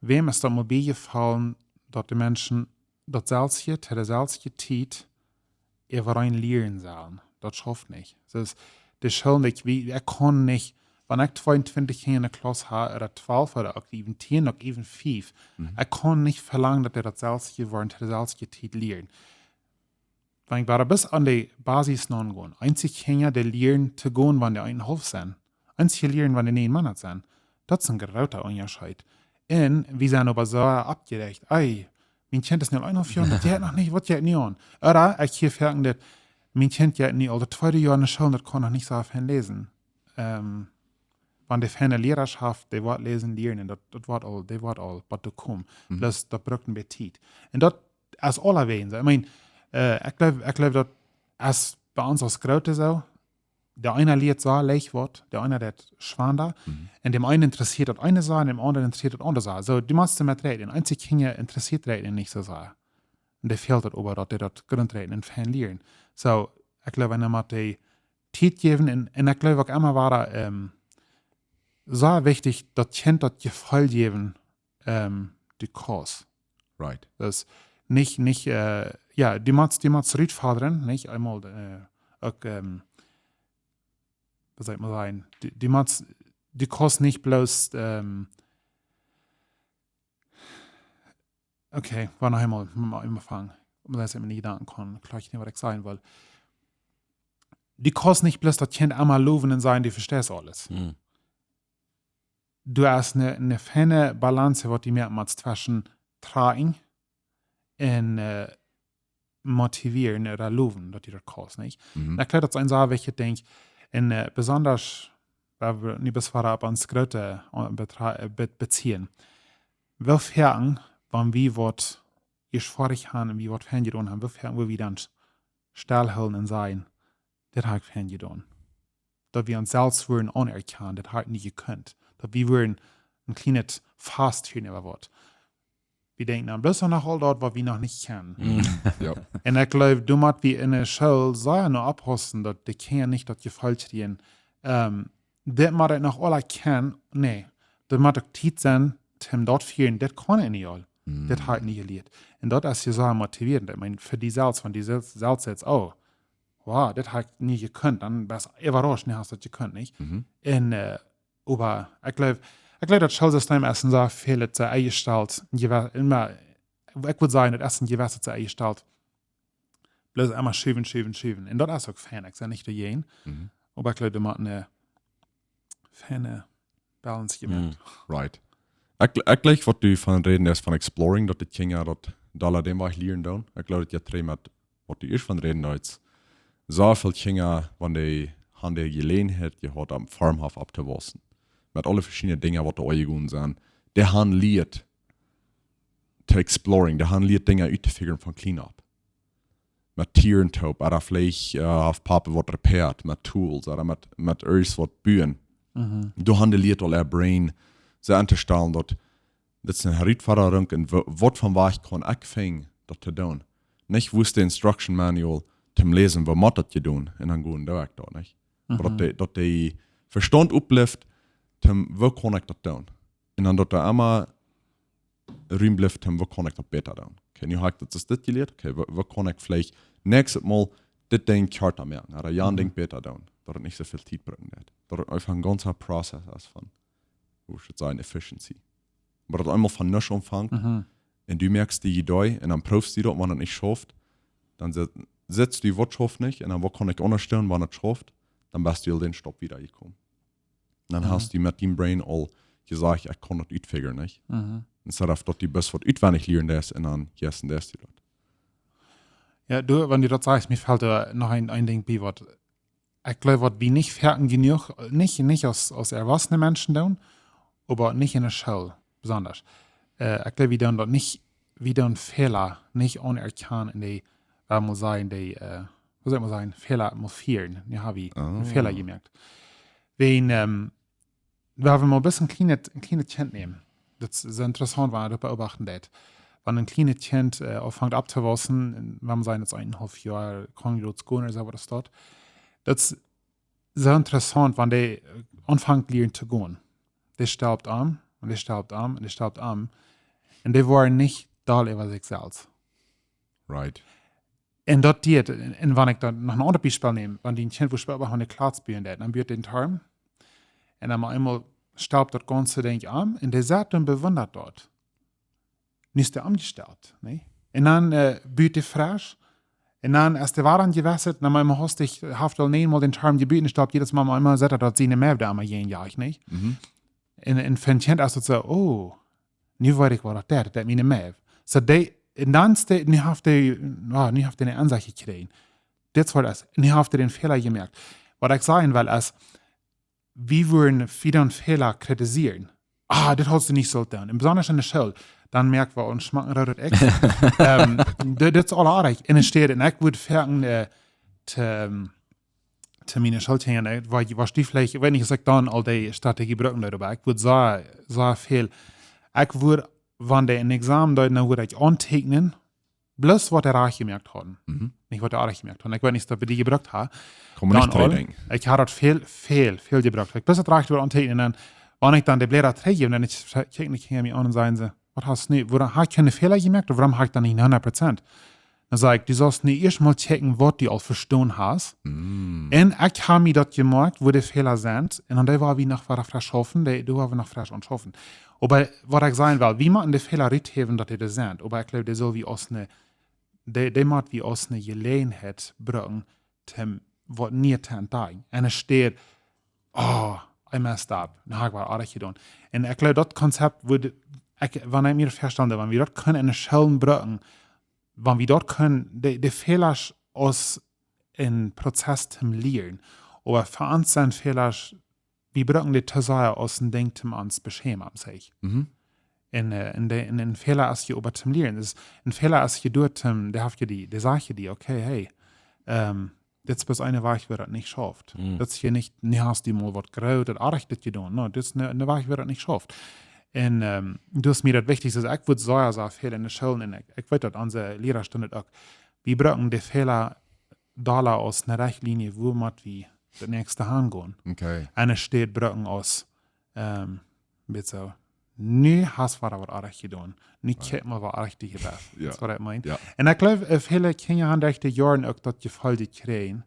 Wäm es daut mol biejefollen, daut de Menschen daut selwje, to de selwje Tiet, äwareen lieren sellen? Daut schauft nich. Daut es, dee schaufen nich, wie, ekj kaun nich, wan ekj tweeuntwintich Kjinja en de Klauss hab, ooda twalf, ooda uk even tieen, uk even fief, Mhm. ekj kaun nich velangen, daut dee daut selwje woaren, to de selwje Tiet lieren. Wan ekj wada bat aun de Basis nogonen. Eenje Kjinja, dee lieren to gonen, wan dee eenenhaulf sent. Eenje lieren, wan dee näajen Moonat sent. Daut es een groota Unjascheet. Un wie sent oba soo oppjerajcht. Ei, mien Kjint es nu eenenhaulf Joa, daut jeit noch nich, waut jeit nu aun? Ooda, ekj hia foaken daut, mien Kjint jeit nu aul daut tweede Joa en de School, daut kaun noch nich soo fein läsen. Ähm, wan dee feine Liera haft, dee woat läsen lieren, un daut, daut woat aul, dee woat aul waut to komen. Mhm. Bloos daut brukt een bät Tiet. Un daut es aulawäajen soo. Ekj meen, äh, ekj jleew, ekj jleew daut es bie ons aus Groote soo. De eena lieet soo leicht waut, de eena deit schwanda. Mhm. Un däm eenen interessieet daut eene soo, un däm aundren interessieet daut aundre soo. Soo, du motst doamet räakjnen. Eenje Kjinja interessieet räakjnen nich soo sea. Un dee fält daut oba, daut dee daut Grunträakjnen fein lieren. Soo, ekj jleew, eena mott dee Tiet jäwen un, un ekj jleew uk emma wada, ähm, sea wichtich, daut Kjint daut Jefeel jäwen, ähm, du kaust. Right. Daut es nich, nich, äh, jo, du motst, du motst rutfodren, nich? Eemol, äh, uk, ähm, waut saul ekj mau sajen? Du, du motst, du kaust nich bloos, ähm, okay, woa noch eemol, mau aunfangen. Om daut ekj mie nich Jedanken kaun, kloa nich, waut ekj sajen well. Du kaust nich bloos daut Kjint emma lowen un sajen, du vesteist aules. Mhm. Du hast ne, ne feine Balance, waut du moaken motst tweschen trakjen un, äh, motivieren ooda lowen, daut du daut kaust, nich? Mhm. Ekj jleew, daut es een sea wichtjet Dinkj. Un, äh, besonda, wan wie nu bloos wada opp ons Groote, äh, betra-, äh, be-, bezieen. Woo foaken, wan wie waut ieescht foadich haben un wie waut fein jedonen haben, woo foaken wua wie dan stellhoolen un sajen: "Dit hab ekj fein jedonen." Daut wie ons selfst wudden aunerkjanen, dit hab ekj nich jekunt. Daut wie wudden een kjlienet Fast hieren äwa waut. Wie denkjen dan bloos noch aul daut, waut wie noch nich kjennen. Jo. Un ekj jleew, doa mott wie enne School sea no oppaussen, daut de Kjinja nich daut Jefeel kjrieen, ähm, dit mott ekj noch aula kjennen. Nä, daut mott uk Tiet sennen, om daut to fieren, dit kaun ekj nich aul. Dit hab ekj nich jelieet. Un daut es je sea motivierend. Ekj meen, fa die selfst, wan du selfst, selfst sajchst: "Oh, wow, dit hab ekj nich jekunt", dan best du äwarauscht, nä, hast daut jekunt, nich? Un, äh, oba ekj jleew, ekj jleew, daut Schoolsystem es en sea väl to eejestalt, ekj wudd sajen, daut es en jewesset to eejestalt. Bloos emma schuwen, schuwen, schuwen. Un daut es uk fein, ekj saj nich doajäajen. Oba ekj jleew, doa mott ne feine Balance jemoakt. Right. Ekj, ekj jleich, waut du von räden deist, von exploring, daut de Kjinja daut dolla dän Wajch lieren doonen. Ekj jleew, daut jeit trigj met waut du ieescht von räden deist. Sea väl Kjinja, wan dee han de Jeläajenheit jehaut, opp Farmhoff opptowaussen, met aule veschiedne Dinja, waut doa aunjegonen sent, dee han jelieet to exploring, dee han jelieet Dinja uttofigren von clean up. Met Tieren toop, ooda veleicht, äh, haft Papa waut repaired, met Tools, ooda met, met irjent waut buen. Doa han dee jelieet aul äa Brain soo auntostalen, daut dit es ne Herausforderung un wa-, waut von Wajch kaun ekj finjen, daut to doonen. Nich, wua es de instruction manual toom läsen, woo mott daut jedonen, un dan gonen doo ekj daut, nich? Oba daut de, daut de Vestaunt opblift, toom, woo kaun ekj daut doonen? Un dan daut doa emma Rum blift, toom, woo kaun ekj daut bäta doonen? Okay, nu hab ekj daut, daut jelieet. Okay, woo, woo kaun ekj veleicht näakjstet Mol dit Dinkj kjarta moaken, ooda jan Dinkj bäta doonen, daut et nich soo väl Tiet brukt. Daut et eefach een gaunza Prozess es von, woo saul ekj sajen, efficiency. Oba daut eemol von nuscht aunfangt, un du moakst die Idee, un dan proowst du daut, wan et nich schauft, dan se-, sitst du, waut schauft nich, un dan, waut kaun ekj aundasch doonen, wan et schauft, dan best du aul dän Stap wieda jekomen. Dan hast du met dien Brain aul jesajcht: "Ekj kaun daut utfigren", nich? Instead of daut du bloos waut utwendich lieren deist un dan jessen deist du daut. Jo, du, wan du daut sajchst, mie felt doa noch een, een Dinkj bie, waut ekj jleew, waut wie nich foaken jenuach, nich, nich aus, aus erwachsene Menschen doonen, oba nich enne School besonda. Äh, ekj jleew, wie doonen daut nich, wie doonen Fäla nich aunerkjanen un dee, äh, mott sennen, dee, äh, woo saul ekj sajen, Fäla mott fieren. Nu hab wie een Fäla jemoakt. Wan, ähm, wie haben mol een bät een kjlienet, een kjlienet Kjint nämen. Daut es soo interessaunt, wan eena daut beobachten deit. Wan een kjlienet Kjint, äh, aunfangt opptowaussen, un wan wie sajen, daut es eenenhaulf Joa, kaun daut gonen, ooda soo waut es daut. Daut es soo interessaunt, wan dee, äh, aunfangt lieren to gonen. Dee staupt om, un dee staupt om, un dee staupt om. Un dee woaren nich doll äwa sikj selfst. Right. Un daut deit, un, un wan ekj dan noch een aundret Biespel näm, wan dien Kjint, woo spelt, wan dee Kjlatz buen deit, dan buen dee Tarm. Un dan mau eemol staupt daut gaunze Dinkj om, un dee sett un bewundat daut. Nu es dee omjestalt, nä? Un dan, äh, buen dee fresch. Un dan, aus dee wada jewasset, dan mau eemol hastich, haft aul negenmol dän Tarm jebuen, staupt jiedet Mol mau eemol, sett daut siene Mäw doa mau jäajen, jo, nich? Un, un fa een Kjint es daut soo: "Oh, nu weet ekj, waut daut deit, daut miene Mäw." Soo dee, un dan es dee, nu haft dee, jo, nu haft dee eene Aunsecht jekjräajen. Dit woat aus, nu haft dee dän Fäla jemoakt. Waut ekj sajen well es, wie wudden, wie doonen Fäla kritisieren. "Ah, dit haudst du nich sult doonen." Un besonda enne School, dan moak wie ons schmacken, daut ekj, ähm, dit, dit es aul oajch. Enne Städ, un ekj wudd foaken, äh, to, ähm, to miene Schoolkjinja, nä, waut, waut du veleicht, ekj weet nich, aus ekj dan aul dee Strategie brucken deed, oba ekj wudd soo, soo väl, ekj wudd, wan dee een Examen deeden, dan wudd ekj aunteekjnen, bloos waut dee rajcht jemoakt hauden. Nich waut dee oajch jemoakt hauden. Ekj weet nich, aus wie dee jebrukt haben. Kaun maun nich aul trigj denkjen. Ekj hab daut väl, väl, väl jebrukt. Ekj bloos daut rajcht wudd aunteekjnen, un dan, wan ekj dan de Bläda trigjjeef, dan ekj, kjikjen dee Kjinja mie aun un sajen see: "Waut hast nu? Wuarom hab ekj kjeene Fäla jemoakt? Wuarom hab ekj dan nich hundat Prozent?" Dan saj ekj: "Du saust nu ieescht mol checken, waut du aul vestonen hast." Un ekj hab mie daut jemoakt, wua de Fäla sent. Un dan dee woa wie noch wieda fresch schaufen, dee, dee woa wie noch fresch aunschaufen. Oba waut ekj sajen well, wie motten de Fäla ruthäwen, daut dee doa sent. Oba ekj jleew, dee sell wie aus eene, dee, dee mott wie aus eene Jeläajenheit brucken, om waut Niees to entdakjen. Enne Städ, "Oh, I messed up. Nu hab ekj waut oajch jedonen." Un ekj jleew, daut Konzept wudd, ekj, wan ekj mie daut väastalen doo, wan wie daut kjennen enne Schoolen brucken, wan wie daut kjennen, de, de Fäla aus een Prozess toom lieren. Oba fa ons sent Fäla, wie brucken dee to sea aus een Dinkj toom ons beschämen, saj ekj. Un, äh, un, de, un een Fäla es je oba toom lieren. Dus een Fäla es je doa toom, dee haft je die, dee sajcht je die, okay, hey, ähm, dit es bloos een Wajch, woo daut nich schauft. Mm. Daut es je nich, nu hast du mol waut groot, daut oajch daut jedonen. No, dit es een, een Wajch, woo daut nich schauft. Un, ähm, daut es mie daut Wichtichste. Ekj wudd soo, soo väl enne School, un ekj, ekj weet daut, onse Liera stunt uk. Wie brucken de Fäla dolla aus eene Rechtlinie, woo mott wie daut näakjste aungonen. Okay. Enne Städ brucken aus, ähm, een bät soo, nu hast du waut oajch jedonen. Nu kjikj mol waut oajch die jebäft. Jo. Daut es waut ekj meen. Jo. Un ekj jleew, äh, väle Kjinja haben derch de Joaren uk daut Jefeel jekjräajen,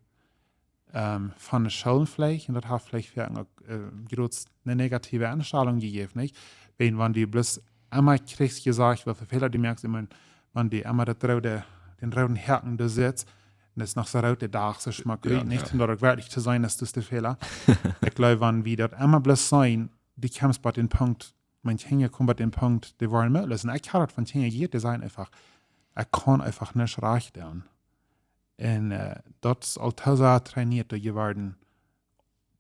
ähm, von de Schoolen veleicht, un daut haft veleicht fa an uk, äh, jrod eene negative Enstalunk jejäft, nich? Wan, wan du bloos emma kjrichst jesajcht, woo väl Fäla du moakst, ekj meen, wan du emma daut roode, dän rooden Häakjen doa sitst, un daut es noch soo root, de Dach soo schmock, Jo, nich? jo. Un daut uk werkjlich to seenen, daut es de Fäla. Ekj jleew, wan wie daut emma bloos seenen, du kjemst bie dän Punkt, mien Kjinja komen bie dän Punkt, dee woaren mootloos. Un ekj hab daut von Kjinja jehieet, dee sajen eefach, ekj kaun eefach nich rajcht doonen. Un, äh, daut es aul too sea trainieet doa jeworden.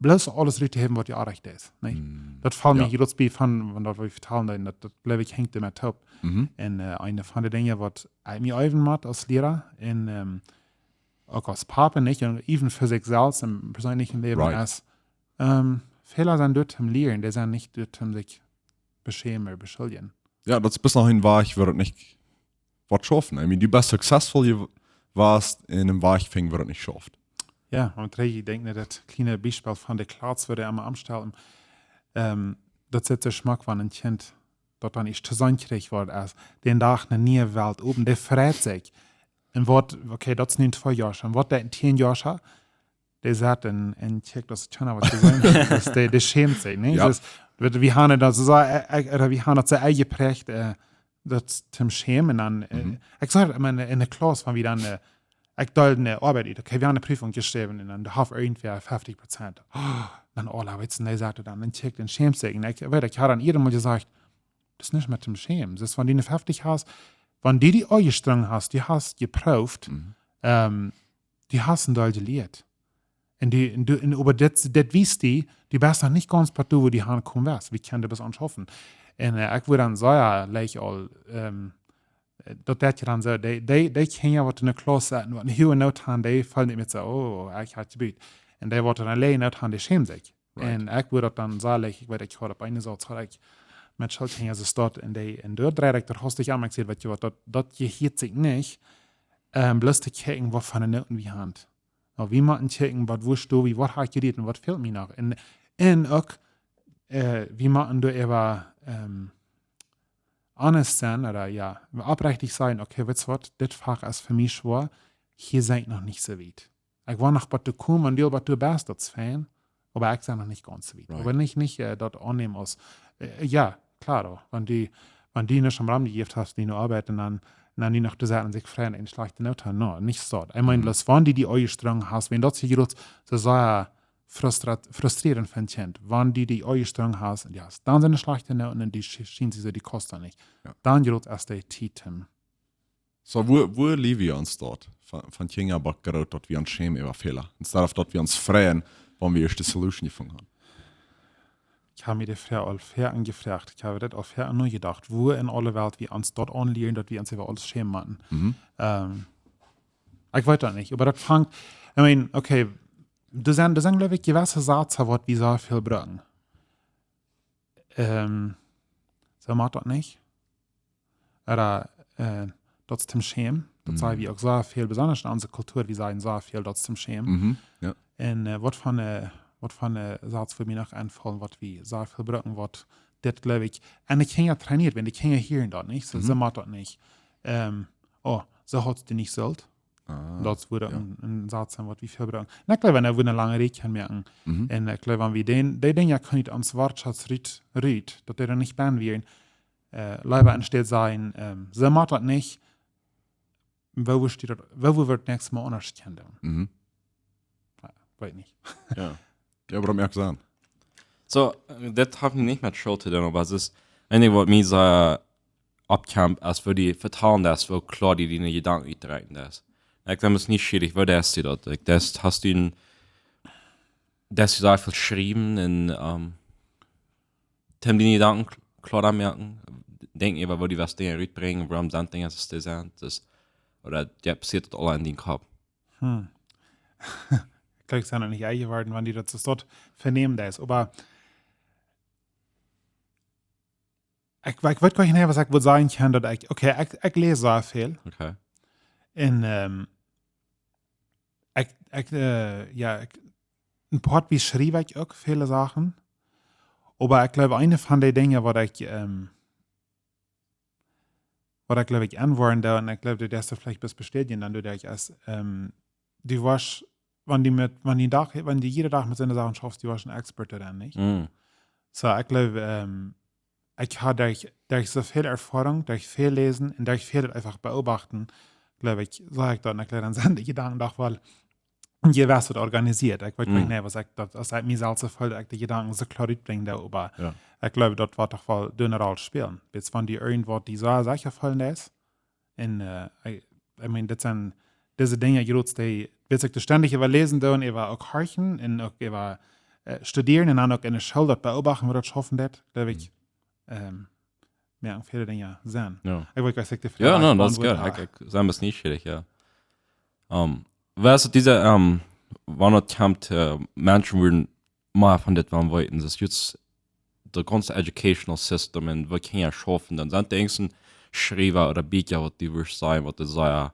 Bloos aules rut to haben, waut je oajch es, nich? Mm. Daut felt Jo. mie jrod bie von, von daut, waut wie vetalen, daut, daut jleew ekj, henjt doamet toop. Mhm. Un, äh, eent von de Dinja, waut ekj mie äwen mott aus Liera, un, ähm, uk aus Papa, nich? Un äwen fa sikj selfst em perseenlichen Läwen Right. es, ähm, Fäla sent doa toom lieren, dee sent nich doa toom sikj beschämen ooda beschuljen. Jo, daut es bloos noch een Wajch, woo daut nich woat schaufen. I mean, du best successful, du woascht en een Wajch finjen, woo daut nich schauft. Jo, un trigj, ekj denkj, daut kjliene Biespel von de Kjlotz, woo dee emma aunstalen, ähm, daut sitt soo schmock, wan een Kjint daut dan ieescht to seenen kjricht, waut es, dän Dach ne niee Welt opent, dee freit sikj. Un waut, okay, daut es nu twee Joa, un waut dee en tieen Joa, dee sett en, en kjikjt, daut kjeena waut jeseenen haft, daut dee, dee schämt sikj, nich? Jo. Dus, wie, wie haben daut soo, äh, äh, wie haben daut soo enjeprägt, äh, daut toom schämen, un dan, äh, Mhm. ekj sach daut emma en, en de Kjlotz, wan wie dan, äh, ekj deeld ne Oabeit ut, okay, wie haben ne Prüfunk jeschräwen, un dan haft irjentwäa fefftich Prozent. Oh, dan, oh, weetst du, dee sett dan, dan kjikjt un schämt sikj. Un ekj weet, ekj hab dan ieescht mol jesajcht, daut es nich met toom schämen. Dus wan du ne fefftich hast, wan du die aunjestrenjt hast, du hast jeprooft, Mhm. ähm, du hast een Deel jelieet. Un du, un du, un, oba daut, daut wiest die, du best noch nich gaunz bie doa, wua du hankomen west. Wie kjennen daut bloos aunschaufen? Un, äh, ekj wudd dan sajen, like aul, ähm, daut deit je dan soo, dee, dee, dee Kjinja, waut en de Kjlotz setten, waut ne huage Noot haben, dee feelen nich mea soo, oh, ekj hab jebut. Un dee, waut ne läaje Noot haben, dee schämen sikj. Right. Un ekj wudd daut dan sajen, like, ekj weet, ekj haud opp eene Sauz, haud ekj met Schoolkjinja jestat, un dee, un doa dreid ekj daut hastich om, ekj säd, weetst du waut, daut, daut jehieet sikj nich, ähm, bloos to kjikjen, waut fa Noten wie haben. Oba wie motten kjikjen, waut, wua sto wie, waut hab ekj jelieet un waut fält mie noch. Un, un uk, äh, wie motten doa äwa, ähm, honest sennen, ooda, jo, oprechtich sajen, okay, weetst du waut, dit Fach es fa mie schwoa, hia sie ekj noch nich soo wiet. Ekj wull noch waut to komen, un du waut du best, daut es fein, oba ekj sie noch nich gaunz soo wiet. Right. Oba nich, nich, äh, daut aunnämen aus, äh, jo, kloa, wan du, wan du nich aum Ram jejäft hast, die nu oabeiden, dan, dan die noch to setten un sikj freien, eene schlajchte Noot haben, no, nich soo. Ekj meen, Mhm. bloos wan du die aunjestrenjt hast, wan daut je jrod soo sea frustrat-, frustrierend fa een Kjint, wan du die aunjestrenjt hast, un du hast dan soone schlajchte Noot, un du sch-, schienst soo, du kaust daut nich. Jo. Dan jrod es de Tiet, ähm, So, wua, wua läw wie ons doa? Von, von Kjinja bat groot, daut wie ons schämen äwa Fäla. Instead of daut wie ons freien, wan wie ieescht de Solution jefungen haben. Ekj hab mie de Froag aul väl aunjefroacht. Ekj hab daut aul väl aunjedocht. Wua en aule Welt wie ons daut aunlieren, daut wie ons äwa aules schämen motten. Mhm. Ähm, ekj weet daut nich, oba daut fangt, I mean, okay, doa sent, doa sent, jleew ekj, jewesse Sätz, waut wie soo väl brucken. Ähm, soo mott daut nich. Ooda, äh, daut es toom schämen. Daut Mhm. Saj wie uk soo väl, besonda en onse Kultua, wie sajen soo väl, daut es toom schämen. Mhm. Jo. Un, äh, waut fa, äh, waut fa, äh, Sätz wudd mie noch enfaulen, waut wie soo väl brucken, waut dit, jleew ekj, un de Kjinja trainieet, wan de Kjinja hieren daut nich, soo, Mhm. soo mott daut nich. Ähm, oh, soo haud daut nich sult. Ah, Daut wudd jo. een, een Satz sennen, waut wie väl brucken. Un ekj jleew, wan wie ne lange Ried kjennen moaken, Mhm. un ekj jleew, wan wie dän, dee Dinja kjennen ut ons Wirtschaft rut, rut, daut dee dan nich bie wieren, äh, leewa enne Städ sajen, ähm, soo mott daut nich, woo wudd daut, woo wudd daut näakjste Mol aundasch kjennen doonen? Mhm. Jo, weet nich. Jo. Jo, oba daut moakt Senn. So, äh, daut haft nu nich met School to doonen, oba daut es een Dinkj, waut mie soo oppkjemt, aus woo du vetalen deist, woo kloa du diene Jedanken utdrekjen deist. Ekj, daut es nich schwierig, woo deist du daut? Ekj, daut, hast du een, deist du soo väl schriewen un, ähm, toom diene Jedanken kl-, kloa moaken? denkjen äwa, woo du west Dinja rutbrinjen, wuarom sent Dinja soo aus dee sent. Dus, ooda, jo, passieet daut aul en dien Kopp? Hm. Kjikj, sent noch nich enjeworden, wan du daut soo vernämen deist. Oba ekj, ekj weet goanich, waut ekj wudd sajen kjennen, daut ekj, okay, ekj, ekj läs sea väl. Okay. Un, ähm, ekj, ekj, äh, jo, ekj, een Poat bie schriew ekj uk väle Sachen. Oba ekj jleew, eene von de Dinja, waut ekj, ähm, waut ekj, jleew ekj, enwoaren doo, un ekj jleew, daut es veleicht best bestätigen, dan doo ekj es, ähm, du woascht, wan du met, wan du Dach, wan du jieda Dach met soone Sachen schaufst, du woascht een Expert doaraun, nich? Mm. So, ekj jleew, ähm, ekj ha derch, derch soo väl Erfoarunk, derch väl läsen un derch väl eefach beobachten, jleew ekj, saj ekj daut, un ekj jleew, dan sent de Jedanken doch woll een jewesset organisieet. Ekj weet Mm. nich, waut ekj daut, aus ekj mie selfst soo feel, daut ekj de Jedanken soo kloa rutbrinj doa, oba Jo. ekj jleew, daut woat doch woll doa eene Roll spälen. Bat wan du irjentwaut die soo secha feelen deist. Un, äh, ekj, ekj meen, daut sent dise Dinja, jrods dee, bat ekj doa stendich äwa läsen doo un äwa uk horchen un uk äwa, äh, studieren un dan uk enne School daut beobachten, woo daut schaufen deit, jleew ekj, ähm, jo, väle Dinja seenen. Jo. Ekj weet, ekj saj, de Jo, Froag no, daut es beauntwuat goot. ha. Ekj, ekj sie best nieschierich, jo. Ähm, waut es dise, ähm, wan et kjemt, äh, Menschen wudden mea von dit wellen weeten, daut es just daut gaunze educational system un woo Kjinja schaufen, dan sent de eensje Schriewa ooda Bieekja, waut du wurscht sajen, waut du sea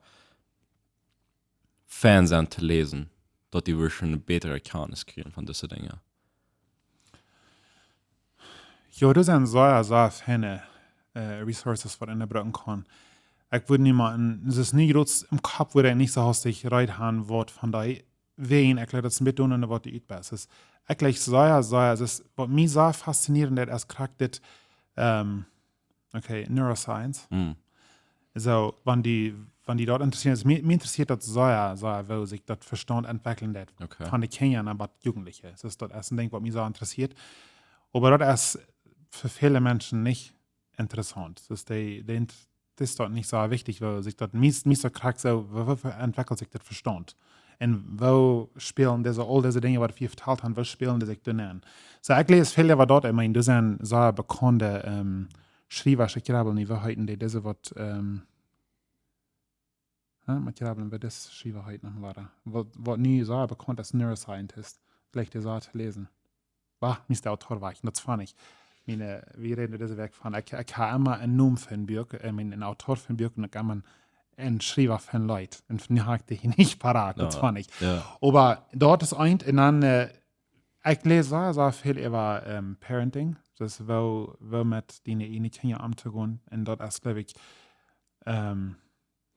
fein sent to läsen, daut du wurscht eene bätre Kenntnis kjrieen von dise Dinja. Jo, daut sent sea, sea feine, äh, Resources, waut eena brucken kaun. Ekj wudd niemols, daut es nich jrods em Kopp, wudd ekj nich soo hastich reed han, waut von dee wäajen, ekj jleew, daut es een bät aun waut du utbest. Daut es, ekj jleew, sea, sea, daut es, waut mie sea faszinierend es, es krakjt dit, ähm, okay, Neuroscience. Mm. So, wan die, wan die daut interessieet, es, mie, mie interessieet daut sea, sea, woo sikj daut Vestaunt entwekjelt haft. Okay. Von de Kjinja bat Jugendliche. Daut es, daut es een Dinkj, waut mie sea interessieet. Oba daut es fa väle Menschen nich interessaunt. Daut es de, de, int-, daut es daut nich soo wichtich, woo sikj daut meist, meist soo krakjt soo, woo, woo entwekjelt sikj daut Vestaunt? Un woo spälen dise, aul dise Dinja, waut wie vetalt haben, woo spälen dee sikj dan aun? So, ekj läs väl äwa daut, ekj meen, doa sent sea bekaunde, ähm, Schriewa, ekj jleew, nich, woo heeten dee, dise waut, ähm, hä, met jleew, woo dee Schriewa heet noch wada. Waut, waut nu sea bekaunt es Neuroscientist, jlikj dee sea to läsen. Bah, meist de Autor wajch, daut es funny. Miene, wie räden dise Wäakj von, ekj, ekj ha emma een Nomen fa een Buak, ekj meen, een Autor fa een Buak un ekj ha emma een Schriewa fa een Leet. Un nu ha ekj dee hia nich parat, daut es Jo, funny. jo. Oba daut es eent, un dan, äh, ekj läs sea, sea väl äwa, ähm, Parenting, daut es woo, woo met diene ieejne Kjinja omtogonen. Un daut es, jleew ekj, ähm,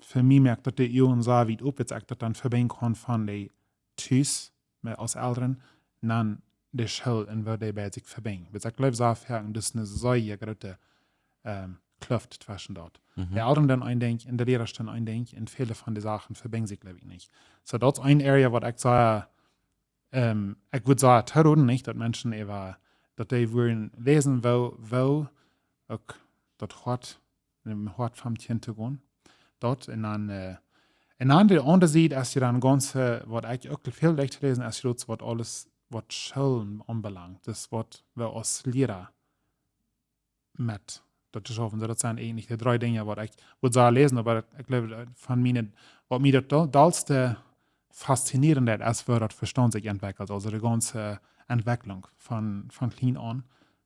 fa mie moakt daut de Uagen sea wiet op, wiels ekj daut dan vebinjen kaun von de Tus, met, aus Elren, dan de School un woo dee beid sikj vebinjen. Wiels ekj jleew, sea foaken, daut es eene sea groote, ähm, Kluft tweschen daut. Mhm. De Elren doonen een Dinkj un de Liera doonen een Dinkj un väle von de Sachen vebinjen sikj, jleew ekj, nich. So, daut es een Area, waut ekj sea, ähm, ekj wudd sea toroden, nich, daut Menschen äwa, daut dee wudden läsen, woo, woo uk daut Hoat, em Hoat vom Kjint to gonen. Daut un dan, äh, un aun de aundre Sied, aus du dan gaunz, äh, waut ekj uk väl leicht läsen, es daut, waut aules, waut Schoolen aunbelangt, daut waut wie aus Liera met daut to schaufen. So, daut sent eejentlich de dree Dinja, waut ekj wudd sea läsen, oba ekj jleew, äh, von miene, waut mie daut dol-, dollste faszinierend es, es woo daut Vestaunt sikj entwekjelt, aulsoo de gaunze Entwekjlunk von, von kjlien aun.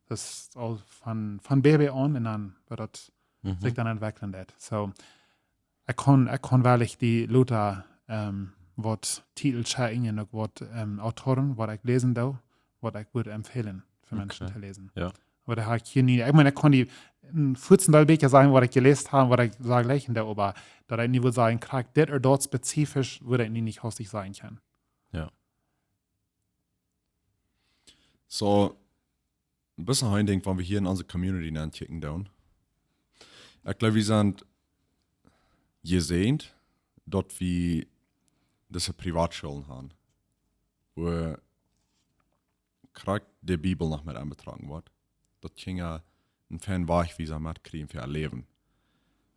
Daut es aul von, von Baby aun un dan woo daut Mhm. sikj dan entwekjlen deit. So, ekj kaun, ekj kaun werkjlich die lota, ähm, waut Titels schekjen un uk waut, ähm, Autoren, waut ekj läsen doo, waut ekj wudd empfehlen fa Menschen Okay. to läsen. Jo. Oba doa ha ekj hia nich, ekj meen, ekj kaun die een fuatzen Deel Bieekja sajen, waut ekj jeläst ha, waut ekj saj jlikj doa, oba daut ekj nich wudd sajen, krakjt dit ooda daut spezifisch, wudd ekj nich, nich hastich sajen kjennen. Jo. So, een bät een Dinkj, wan wie hia en onse Community nenkjikjen doonen. Ekj jleew, wie sent jesäajent, daut wie dise Privatschoolen haben, wua krakjt de Bibel noch met enbetrocken woat. Daut Kjinja een fein Wajchwiesa metkjrieen fa äa Läwen.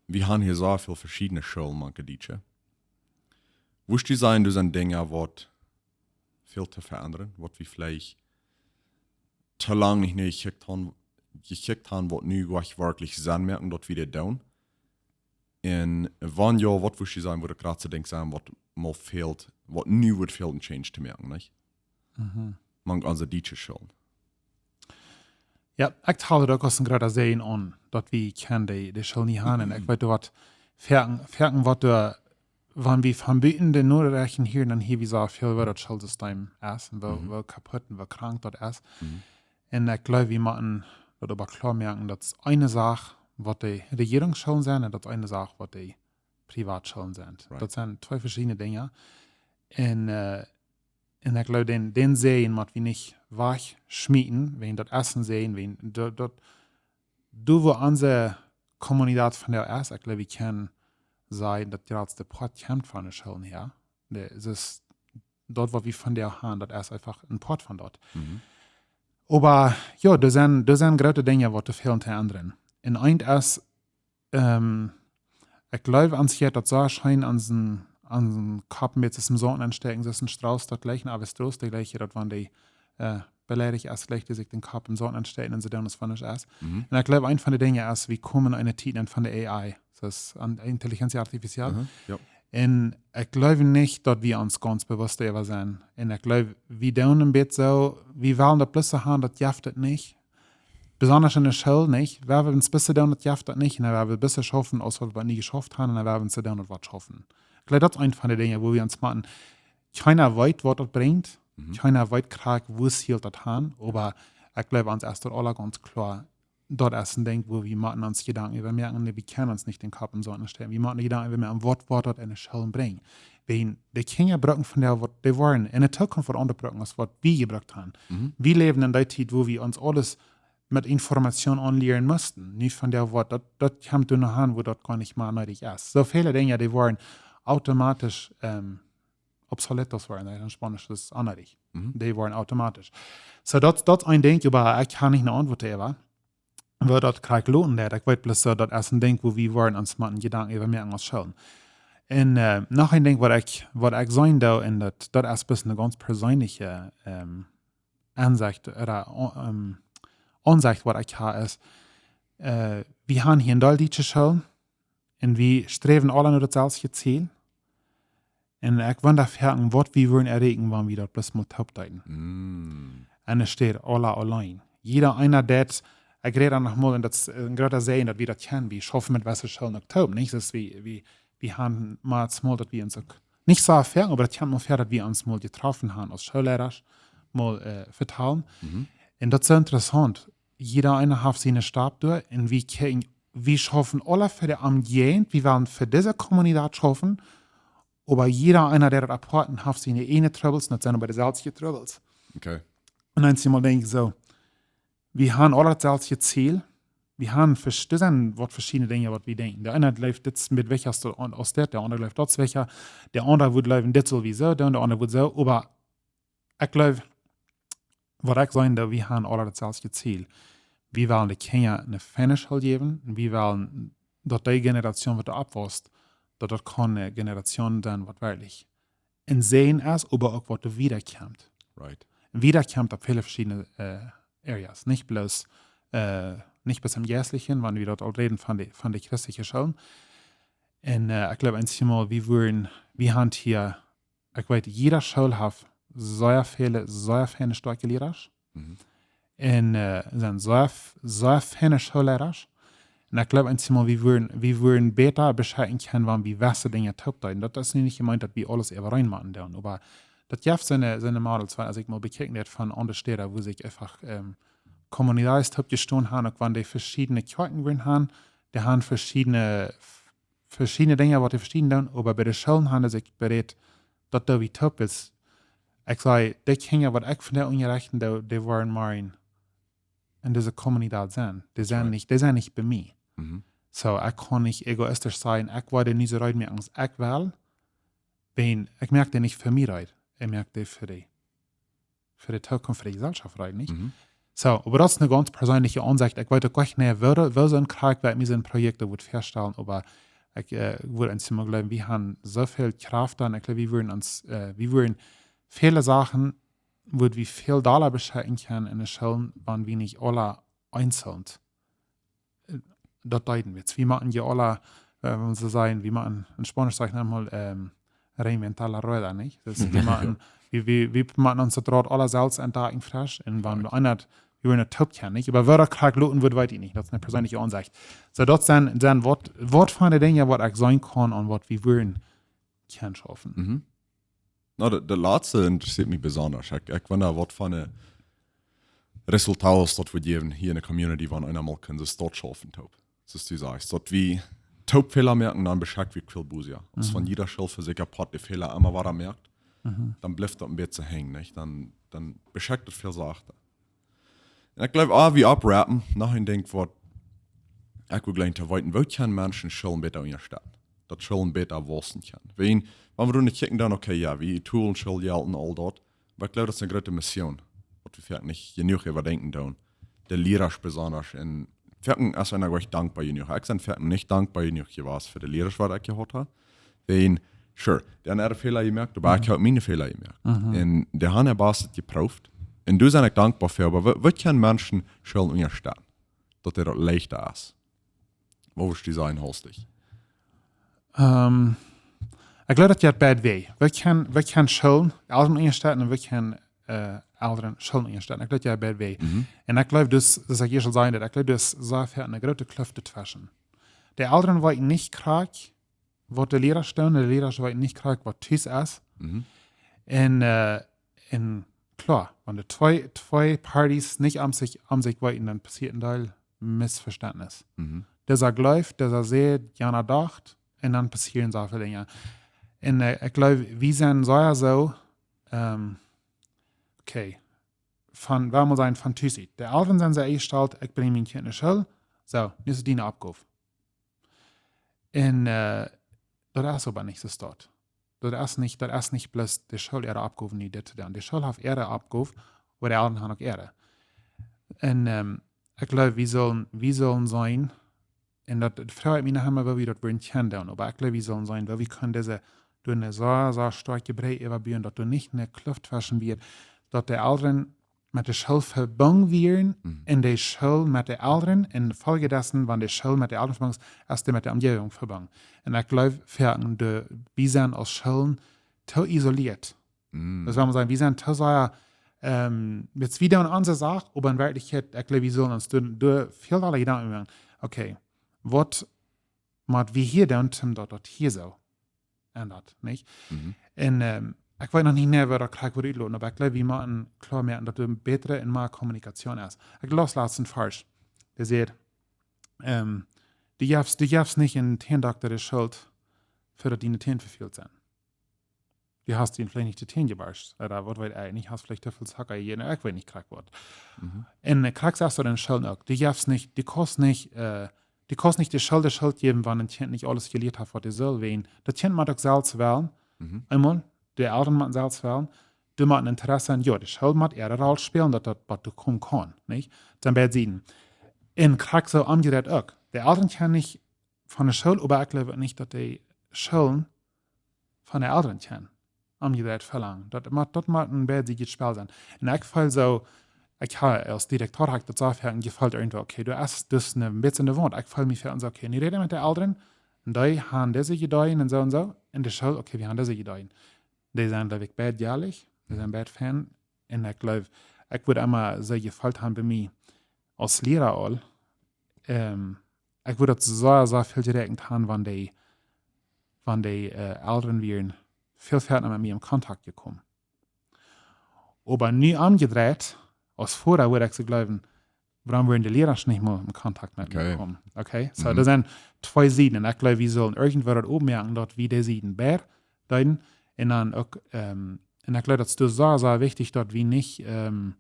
Wie haben hia soo väl veschiedne Schoolen, mank de dietsche. Wurscht du sajen, doa sent Dinja, waut väl to veendren, waut wie veleicht too lang nich, nich jekjikjt haben, jekjikjt haben, waut nu werkjlich Senn moaken, daut wie dit doonen? Un wan jo, waut wurscht du sajen, wudd daut jratste Dinkj sennen, waut mau fält, waut nu wudd fälen, een Change to moaken, nich? Mhm. Mank onse dietsche Schoolen. Jo, ekj haud daut uk aus een groota Säajen aun, daut wie kjennen dee, dee School nich haben. Un ekj weet waut, foaken, foaken waut doa, wan wie von buten de Norechten hieren, dan hia wie soo väl, woo daut Schoolsystem es un woo, mhm, woo kaputt un woo krank daut es. Mhm. Un ekj jleew, wie motten daut oba kloa moaken, daut es eene Sach, waut de Rejierungsschoolen sent, un daut es eene Sach, waut de Privatschoolen sent. Right. Daut sent twee veschiedne Dinja. Un, äh, un ekj jleew, dän, dän Säajen mott wie nich wajchschmieten, wäajen daut es een Säajen, wäajen daut, daut, doa wua onse Comunidad vondoag es, ekj jleew, wie kjennen sajen, daut jratste Poat kjemt von de Schoolen häa. De, daut, waut wie vondoag haben, daut es eefach een Poat von daut. Mhm. Oba jo, doa sent, doa sent groote Dinja, waut doa fälen to endren. Un eent es, ähm, ekj jleew, ons jeit daut soo scheen aun sienen, aun sienen Kopp met sienen Soon aunstoakjen, soo aus een Strauss daut jlikjt, een Avestruz, dee jlikjt daut, wan dee, äh, beleidicht es, jlikjt dee sikj dän Kopp em Soon aunstoakjen un see doonen, aus wan nuscht es. Mhm. Un ekj jleew, eent von de Dinja es, wie komen en eene Tiet enn von de A I, daut es an-, Intelligencia Artificial. Mhm, jo. Un ekj jleew nich, daut wie ons gaunz bewusst doaräwa sent. Un ekj jleew, wie doonen een bät soo, wie wellen daut bloos soo haben, daut jeft et nich. Besonda enne School nich. Wie haben ons bloos doonen, daut jeft et nich. Un wie haben bloos schaufen, aus waut wie nie jeschauft haben. Un wie haben soo doonen, daut wie schaufen. Ekj jleew, daut es eent von de Dinja, wua wie ons motten, kjeena weet, waut daut brinjt. Mhm. Kjeena weet krakjt, woo väl daut haben. Oba ekj jleew, ons es daut aula gaunz kloa, daut es een Dinkj, wua wie motten ons Jedanken äwa moaken, un wie kjennen ons nich dän Kopp em Soon aunstoakjen. Wie motten Jedanken äwa moaken, waut woat daut enne Schoolen brinjen. Wäajen de Kjinja brucken vondoag waut dee woaren enne Zukunft waut aundret brucken, aus waut wie jebrukt haben. Mhm. Wie läwen en dee Tiet, wua wie ons aules met Information aunlieren musten. Nu vondoag woat daut, daut kjemt doa noch aun, wua daut goanich mea needich es. Soo väle Dinja, dee woaren automatisch, ähm, obsoletos woaren, en Spaunisch es onneedich. Mhm. Dee woaren automatisch. Soo, daut, daut es een Dinkj, oba ekj hab nich eene Auntwuat doaräwa, woo daut krakjt loten deit. Ekj weet bloos soo, daut es een Dinkj, wua wie woaren ons motten Jedanken äwa moaken aus Schoolen. Un, äh, noch een Dinkj, waut ekj, waut ekj seenen doo, un daut, daut es bloos eene gaunz perseenelje, ähm, Aunsicht, ooda, ähm, Aunsicht, waut ekj hab, es, äh, wie haben hia een Deel dietsche Schoolen, un wie sträwen aula no daut selwje Ziel. Un ekj wunda foaken, waut wie wudden erreichen, wan wie daut bloos mol toop deeden. Mm. Un et steit aula auleen. Jieda eena deit, ekj räd dan noch mol, un daut es een groota Säajen, daut wie daut kjennen, wie schaufen met wesse Schoolen uk toop, nich? Daut wie, wie, wie haben mau mol, daut wie ons uk, nich soo foaken, oba daut kjemt mol väa, daut wie ons mol jetroffen haben aus Schoolleida, mol, äh, vetalen. Mhm. Un daut es soo interessaunt. Jieda eena haft siene Stap doa, un wie kjikjen, wie schaufen aula fa de Omjäajent, wie wellen fa dise Comunidad schaufen, oba jieda eena, dee daut apart haft, siene eejne Trubbels, un daut sent oba de selwje Trubbels. Okay. Un dan mol denkj ekj soo, wie haben aula daut selwje Ziel, wie haben, daut sent waut veschiedne Dinja, waut wie denkjen. De eena jleeft, dit es een bät wichtja aus de, aus dit, de aundra jleeft, daut es wichtja, de aundra wudd jleewen, dit saul wie soo doonen, de aundra wudd soo, oba ekj jleew, waut ekj saj, daut wie haben aula daut selwje Ziel. Wie wellen de Kjinja eene feine School jäwen, un wie wellen, daut dee Generation, waut doa oppwausst, daut daut kaun eene Generation sennen, waut werkjlich een Säajen es, oba uk waut doa wieda kjemt. Right. Wieda kjemt opp väle veschiedne, äh, Areas. Nich bloos, äh, nich bloos em Jeistlichen, wan wie doa aul räden von de, von de christelje Schoolen. Un, äh, ekj jleew, eenjemol, wie wudden, wie haben hia, ekj weet, jieda School haft sea väle, sea feine stoakje Lierasch. Mhm. Un, äh, sent sea, sea feine Schoolleida. Un ekj jleew, eenjemol, wie wudden, wie wudden bäta beschekjen kjennen, wan wie wesse Dinja toop deeden. Daut es nu nich jemeent, daut wie aules äwareen motten doonen, oba daut jeft soone, soone Models, wan, aus ekj mol bekjikjen deed von aundre Städen, wua sikj eefach, ähm, Comunidades toop jestonen haben, uk wan dee veschiedne Kjoakjen wudden haben, dee haben veschiedne, veschiedne Dinja, waut dee veschieden doonen, oba bie de Schoolen haben see sikj berät, daut doa wie toop es. Ekj saj, de Kjinja, waut ekj vondoag unjarechten doo, dee woaren morjen en dise Comunidad sennen. Dee sent, right, nich, dee sent nich bie mie. Mhm. Soo, ekj kaun nich egoistisch sennen, ekj woa dee nich soo reed moaken aus ekj well, wan ekj moak dee nich fa mie reed. Ekj moak dee fa dee, fa de Zukunft, fa de Jesellschaft reed, nich? Mhm. Soo, oba daut es eene gaunz perseenelje Aunsicht. Ekj weet uk nich, woo, woo soon Krakjt, waut mie soon Projekt wudd väastalen, oba ekj, äh, wudd eenjemol jleewen, wie haben soo väl Kjraft aun, ekj jleew, wie wudden ons, äh, wie wudden väle Sachen, wudd wie väl dolla beschekjen kjennen en de Schoolen, wan wie nich aula eenzeln, äh, daut deeden wie. Wie motten je aula, äh, wan see sajen, wie motten, enn Spaunisch sajcht eemol, ähm, reinventar la rueda, nich? Daut wie motten, wie, wie, wie motten ons daut Rad aula selfst entdakjen, fresch. Un wan eena, wie wellen daut toop kjennen, nich? Oba woo daut krakjt loten woat, weet ekj nich. Daut es eene perseenliche Aunsecht. Soo, daut sent, sent waut, waut von de Dinja, waut ekj seenen kaun un waut wie wudden kjennen schaufen. Na, daut, daut latste interessieet mie besonda. Ekj, ekj wunda, waut fa een Resultat daut woat jäwen hia enne Community, wan eena mol kaun soo daut schaufen toop. Soo aus du sajchst, daut wie toop Fäla moaken, dan beschekjt wie väl busier. Aus wan jieda School fa sikj apoat de Fäla emma wada moakt, dan blift daut een bät henjen, nich? Dan, dan beschekjt daut väl sachta. Un ekj jleew, ah, wie oppwrappen, noch een Dinkj waut ekj wull jlikj to weeten, woo kjennen Menschen Schoolen bäta unjastetten? Daut Schoolen bäta wausen kjennen. Wan, wan wie doa nich kjikjen, dan, okay, jo, wie toolen Schooljelt un aul daut. Oba ekj jleew, daut es eene groote Mission, waut wie veleicht nich jenuach äwadenkjen doonen. De Liera besonda. Un veleicht es eena nich dankboa jenuach. Ekj sie veleicht nich dankboa jenuach jewast fa de Liera, waut ekj jehaut hab. Wan, sure, dee haben äare Fäla jemoakt, oba ekj hab miene Fäla jemoakt. Un dee haben äa Bastet jeprooft. Un doa sie ekj dankboa fa, oba woo, woo kjennen Menschen Schoolen unjastetten, daut et daut leichta es? Woo wurscht du sajen, haustich? Ähm, ekj jleew, daut jeit beid Wäaj. Woo kjennen, woo kjennen Schoolen Elren unjastetten un woo kjennen, äh, Elren Schoolen unjastetten? Ekj jleew, daut jeit beid Wäaj. Un ekj jleew, daut, daut ekj hia aul säd, daut ekj jleew, daut es soo väl eene groote Kluft doatweschen. De Elren weeten nich krakjt, waut de Liera doonen, de Liera weeten nich krakjt, waut tus es. Un, äh, un kloa, wan de twee, twee Parties nich aun sikj, aun sikj weeten, dan passieet een Deel Missvestentnis. Disa jleeft, disa sajcht, jana docht, un dan passieren soo väl Dinja. Un, äh, ekj jleew, wie sent soo, soo, ähm, okay, von, woo mott eena sajen, von tus ut. De Elren sent soo enjestalt, ekj brinj mien Kjint no School, soo, nu es et diene Oppgow. Un, äh, daut es oba nich soo, daut. Daut es nich, daut es nich bloos de School äare Oppgow, nu dit to doonen. De School haft äare Oppgow, oba de Elren haben uk äare. Un, ähm, ekj jleew, wie sellen, wie sellen seenen, un daut, daut froag ekj mie noch emma, woo wie daut wudden kjennen doonen. Oba ekj jleew, wie sellen seenen, woo wie kjennen dise, doa eene soo, soo stoakje Brigj äwabuen, daut doa nich eene Kluft tweschen wia, daut de Elren met de School vebungen wieren un de School met de Elren, un foljedessen, wan de School met de Elren vebungen es, es dee met de Omjäajent vebungen. Un ekj jleew, veleicht de, wie sent aus Schoolen too isolieet. Daut well mol sajen, wie sent too sea, ähm, nu wie doonen onse Sach, oba enn Werkjlichkjeit, ekj jleew, wie sellen ons doa, doa väl aula Jedanken moaken. Okay, waut mott wie hia doonen, om daut, daut hia soo endat, nich? Un, ähm, ekj weet noch nich mea, woo daut krakjt woat utloten, oba ekj jleew, wie motten kloa moaken, daut doa bätre un mea Kommunikation es. Ekj laus latst een Varsch, dee sajcht, ähm, du jefst, du jefst nich een Tändokta de Schult, fa daut diene Tän vefält sent. Du hast am veleicht nich de Tän jebrocht, ooda waut weet ekj, du hast veleicht too väl Zocka jejäten, ekj weet nich krakjt waut. Un, äh, krakjt sajchst du en School uk, du jefst nich, du kaust nich, äh, du kaust nich de Schult de Schult jäwen, wan een Kjint nich aules jelieet haft, waut et saul, wan daut Kjint mott uk selfst wellen. Eemol, de Elren motten selfst wellen. Dee motten Interesse haben, jo, de School mott äare Rol spälen, daut daut waut doa komen kaun, nich? Daut sent beid Sieden. Un krakjt soo omjedreit uk. De Elren kjennen nich von de School, oba ekj jleew nich, daut de Schoolen von de Elren kjennen omjedreit velangen. Daut mott, daut mott een bät een Spell sennen. Un ekj feel soo, ekj hab aus Direkta hab ekj daut soo väl jefeelt irjentwoo, okay, du hast dus een bät eene Waunt. Ekj feel mie väl soo, okay, nu räd met de Elren, un dee haben dise Ideeen un soo un soo. Un de School, okay, wie haben dise Ideeen. Dee sent, jleew ekj, beid ehrlich, dee sent beid fein. Un ekj jleew, ekj wudd emma soo jefeelt haben bie mie aus Liera aul, ähm, ekj wudd daut soo, soo väl jeräakjent haben, wan dee, wan dee, äh, Elren wieren väl väa met mie en Kontakt jekomen. Oba nu omjedreit, aus Voda wudd ekj soo jleewen, wuarom wieren de Liera nich mol en Kontakt met mie jekomen? Okay, soo, daut sent twee Sieden. Un ekj jleew, wie sellen irjentwoo daut oppmoaken, daut wie dee Sieden beid deeden. Un dan uk, ähm, un ekj jleew, daut es soo, soo wichtich, daut wie nich, ähm,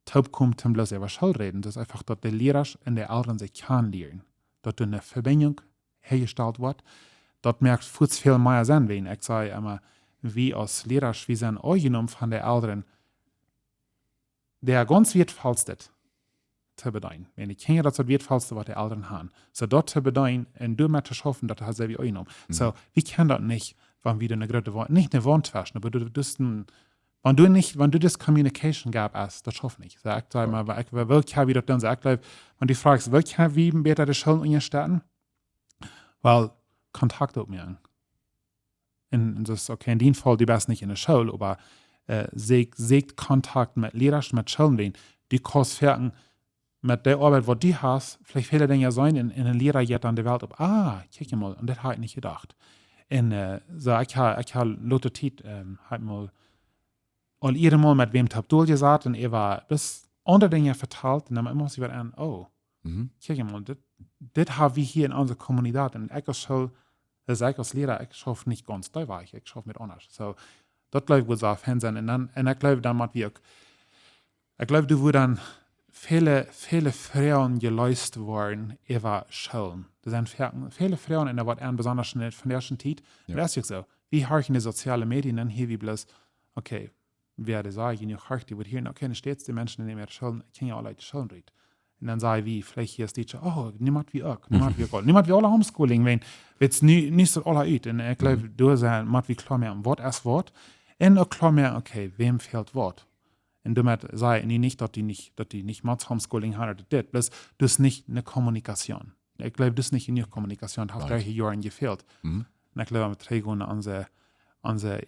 toopkomen, om bloos äwa School räden. Daut es eefach, daut de Liera un de Elren sikj kjanen lieren. Daut doa eene Vebinjunk häajestalt woat. Daut moakt fuaz väl mea Senn, wan ekj saj emma, wie aus Liera, wie sent aunjenomen von de Elren, daut gaunz wieetvollste to bedeenen. Wan de Kjinja, daut es daut wieetvollste, waut de Elren haben. Soo daut to bedeenen un doamet to schaufen, daut haft see wie aunjenomen. Soo, wie kjennen daut nich, wan wie doa eene groote Waunt, nich eene Waunt tweschen, oba du, du hast een Wan du nich, wan du dis communication gap hast, daut schauft nich. Soo, ekj saj mau, ekj, woo kjenn wie daut dan, soo, ekj jleew, wan du froagst, woo kjenn wie bäta de Schoolen unjastetten? Well, Kontakt oppmoaken. Un, un daut es okay, en dien Faul, du best nich enne School, oba, äh, sieekj, sieekj Kontakt met Lierasch, met Schoolen, wan du kaust foaken met de Oabeit waut du hast, veleicht väle Dinja seenen un, un een Liera jeit dan de Welt opp. Ah, kjikj mol, un daut haud ekj nich jedocht. Un, äh, soo, ekj ha, ekj ha lota Tiet, ähm, ha ekj mol aul ea mol met wäm toop doa jesat un äwa bloos aundre Dinja vetalt un dan mott ekj wada aun, oh, kjikj mol, dit, dit ha wie hia en onse Community un ekj aus School, daut ekj aus Liera, ekj schauf nich gaunz dee Wajch, ekj schauf met aundasch. Soo, daut jleew ekj wudd soo fein sennen. Un dan, un ekj jleew dan mott wie uk, ekj jleew, doa wudden väle, väle Froagen jeleest woaren äwa Schoolen. Doa sent väle, väle Froagen un doa woat aun, besonda en de, von dise Tiet. Jo. Daut es uk soo. Wie horchen de soziale Medien un hia wie bloos, okay, wäa dee sajcht, jie nu horcht, dee woat hia, okay, dan steit de Menschen en de School, kjennen jo aule de School rut. Un dan saj wie, veleicht hia es dit, oh, nu mott wie uk, nu mott wie uk, nu mott wie aule Homeschooling, wan, wiels nu, nu es daut aule ut. Un ekj jleew, doa sent, mott wie kloa moaken, waut es waut. Un uk kloa moaken, okay, wäm fält waut. Un doamet saj ekj nu nich, daut dee nich, daut dee nich mott Homeschooling han ooda dit. Bloos, daut es nich eene Kommunikation. Ekj jleew, daut es nich jenuach Kommunikation, daut haft derch de Joaren jefält. Un ekj jleew, wan wie trigjgonen no onse, onse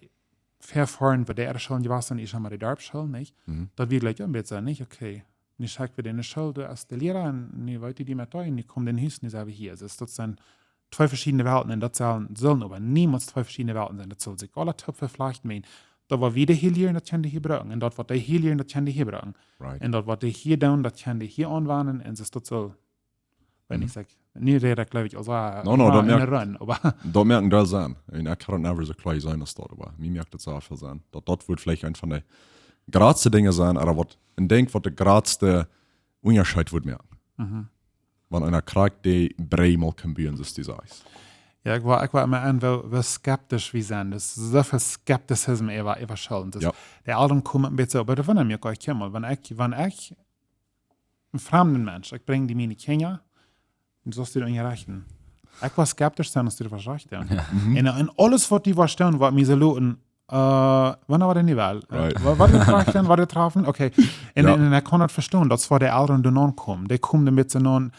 Väafoaren, woo dee äare Schoolen jewast sent, es emma de Darpschool, nich? Daut wie jlikj een bät soo, nich? Okay, nu schekj wie dän no School, du best de Liera, un nu weet dee met die, un nu kjemt dee no Hus, nu sent wie hia. Daut, daut sent twee veschiedne Welten, un daut sellen, sellen oba niemols twee veschiedne Welten sennen. Daut saul sikj aule toop veflajchten, wan daut waut wie hia lieren, daut kjennen dee hia brucken, un daut waut dee hia lieren, daut kjennen dee hia brucken. Right. Un daut waut dee hia doonen, daut kjennen dee hia aunwenden, un daut, daut saul, wan ekj saj, nu räd ekj, jleew ekj, aulsoo, no, no, daut moakt, run, oba daut moakt een Deel Senn. Un ekj kaun daut never soo kloa sajen aus daut, oba mie moakt daut soo väl Senn. Daut, daut woat veleicht eent von de jratste Dinja sennen, oba waut, ekj denkj, waut de jratste Unjascheet woat moaken. Wan eena krakjt dee Brigj mol kaun buen, soo aus du sajchst. Jo, ekj woa, ekj woa emma aun, woo, woo skeptisch wie sent. Daut es soo väl Skepticism äwa, äwa Schoolen. Daut, jo, de Elren komen een bät soo, oba daut wundert mie uk, kjikj mol, wan ekj, wan ekj een framden Mensch, ekj brinj dee miene Kjinja, un soo aus dee unjarechten. Ekj woa skeptisch sennen, aus dee veschrajcht woaren. Un, un aules, waut dee woat doonen, woat mie soo loten, äh, wanea woat dee nu well? Äh, right. Wa-, waut dee veschrajcht woaren, waut dee trafen? Okay. Un, jo, un, un ekj kaun daut vestonen, daut es wua de Elren dan aunkomen. Dee komen doamet soo aun,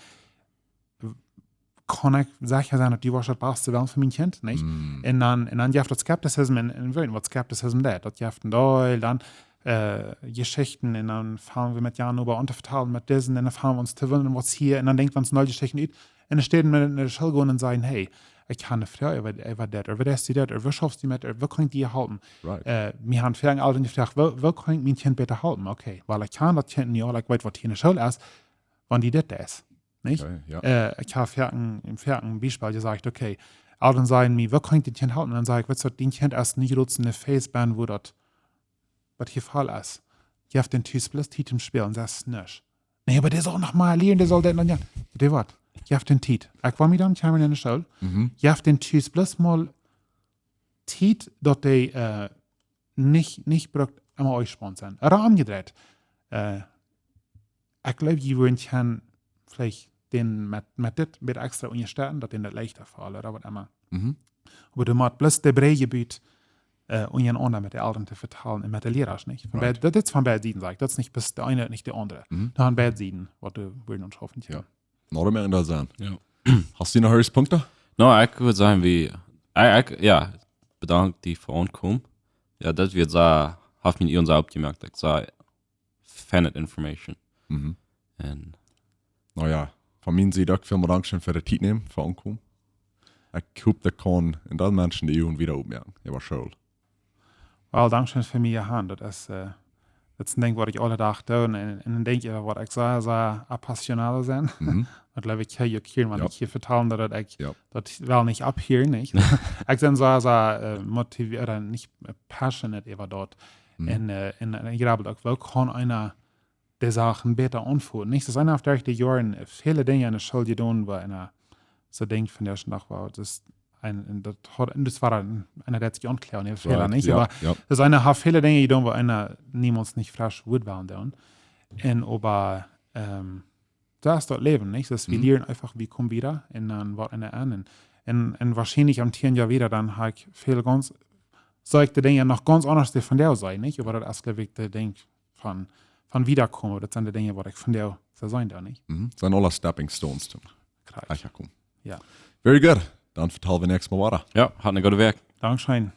kaun ekj secha sennen, daut dee woat daut baste wellen fa mien Kjint, nich? Un dan, un dan jeft daut Skepticism un, un weet waut Skepticism deit. Daut jeft een Deel, dan, äh, Jeschichten, un dan fangen wie met Jan oba aun to vetalen met disen, un dan fangen wie ons to wundren, waut es hia, un dan denkjen wie ons neie Jeschichten ut, un dan steit eena enne School gonen un sajen, hey, ekj ha eene Froag äwa, äwa dit, ooda waut es dit, ooda waut schaufst du met, ooda waut kaun ekj die halpen? Right. Äh, wie haben väl Elren jefroacht, waut, waut kaun ekj mien Kjint bäta halpen? Okay, wiels ekj kaun daut Kjint nich, oba ekj weet, waut hia enne School es, wan dee dit es. Nich? Okay, jo. Äh, ekj ha foaken, foaken een Biespel jesajcht, okay, Elren sajen mie, waut kaun ekj daut Kjint halpen? Dan saj ekj, weetst du, daut Kjint es nich jrod enne Phase bennen, wua daut, waut hia Faul es. Jeff däm tus bloos Tiet toom Spälen, daut es nuscht. Nä, oba dee saul noch mea lieren, dee saul daut noch, jo. Weetst du waut? Jeff däm Tiet. Ekj woa mie dan kjemmen enne School. Jeff däm tus bloos mol Tiet, daut dee, äh, nich, nich brukt emma utjesponen sennen. Ooda omjedreit. Äh, ekj jleew, jie wudden kjennen veleicht dän met, met dit een bät extra unjastetten, daut dän daut leichta felt, ooda waut emma. Oba du motst bloos de Brigj buen, äh, unjarenaunda met de Elren to vetalen un met de Lierasch, nich? Von beid, daut es von beid Sieden, saj ekj. Daut es nich bloos de eene, nich de aundre. Daut es von beid Sieden, waut du wudden schaufen kjennen. Jo. Noch mea enn daut sennen. Jo. Hast du noch Punkten? No, ekj wudd sajen, wie, ekj, ekj, jo, bedank die fa aunkomen. Jo, daut wia soo, haft mie ons oppjemoakt, ekj saj, find it information. Un, no jo, von miene Sied uk väl mol Dankscheen fa de Tiet nämen, fa aunkomen. Ekj hop, daut kaun een Deel Menschen de Uagen wada oppmoaken. Jo, wia scheen. Well, Dankscheen fa mie, Johan. Daut es, äh, daut es een Dinkj, waut ekj aule Dach doo. Un, un dan denkj ekj, waut ekj saj, saj apasionado sennen. Daut jleew ekj, hia, wan ekj hia vetal, daut ekj daut well nich aufhieren, nich? Ekj sie soo, soo, äh, motiviert, ooda nich, äh, passionate äwa daut. Un, äh, un, un ekj jleew uk, woo kaun eena de Sachen bäta aunfoten. Nich, daut eena haft derch de Joaren väle Dinja enne School jedonen, wua eena soo denkjt von dän Dach, wow, daut es een, un daut haud, un daut wia een, eena, dee sikj aunklauwen, nich? Right, Fäla, nich? Jo, oba jo. Daut eena haft väle Dinja jedonen, wua eena niemols nich fresch wudd wellen doonen. Un oba, ähm, daut es daut Läwen, nich? Daut wie lieren eefach, wie komen wieda, un dan woat eena aun. Un, un, un woarschienlich aun tieen Joa wieda, dan ha ekj väl gaunz, soo ekj de Dinja noch gaunz aundasch dee vondoag see, nich? Oba daut es, jleew ekj, de Dinkj von, von wiedakomen. Daut sent de Dinja waut ekj vondoag soo seenen doo, nich? Mhm. Sent aula stepping stones toom Krakjt. Wajchkomen. Jo. Very good. Dan vetal wie näakjstet Mol wada. Jo, haud eene goode Wäakj. Dankscheen.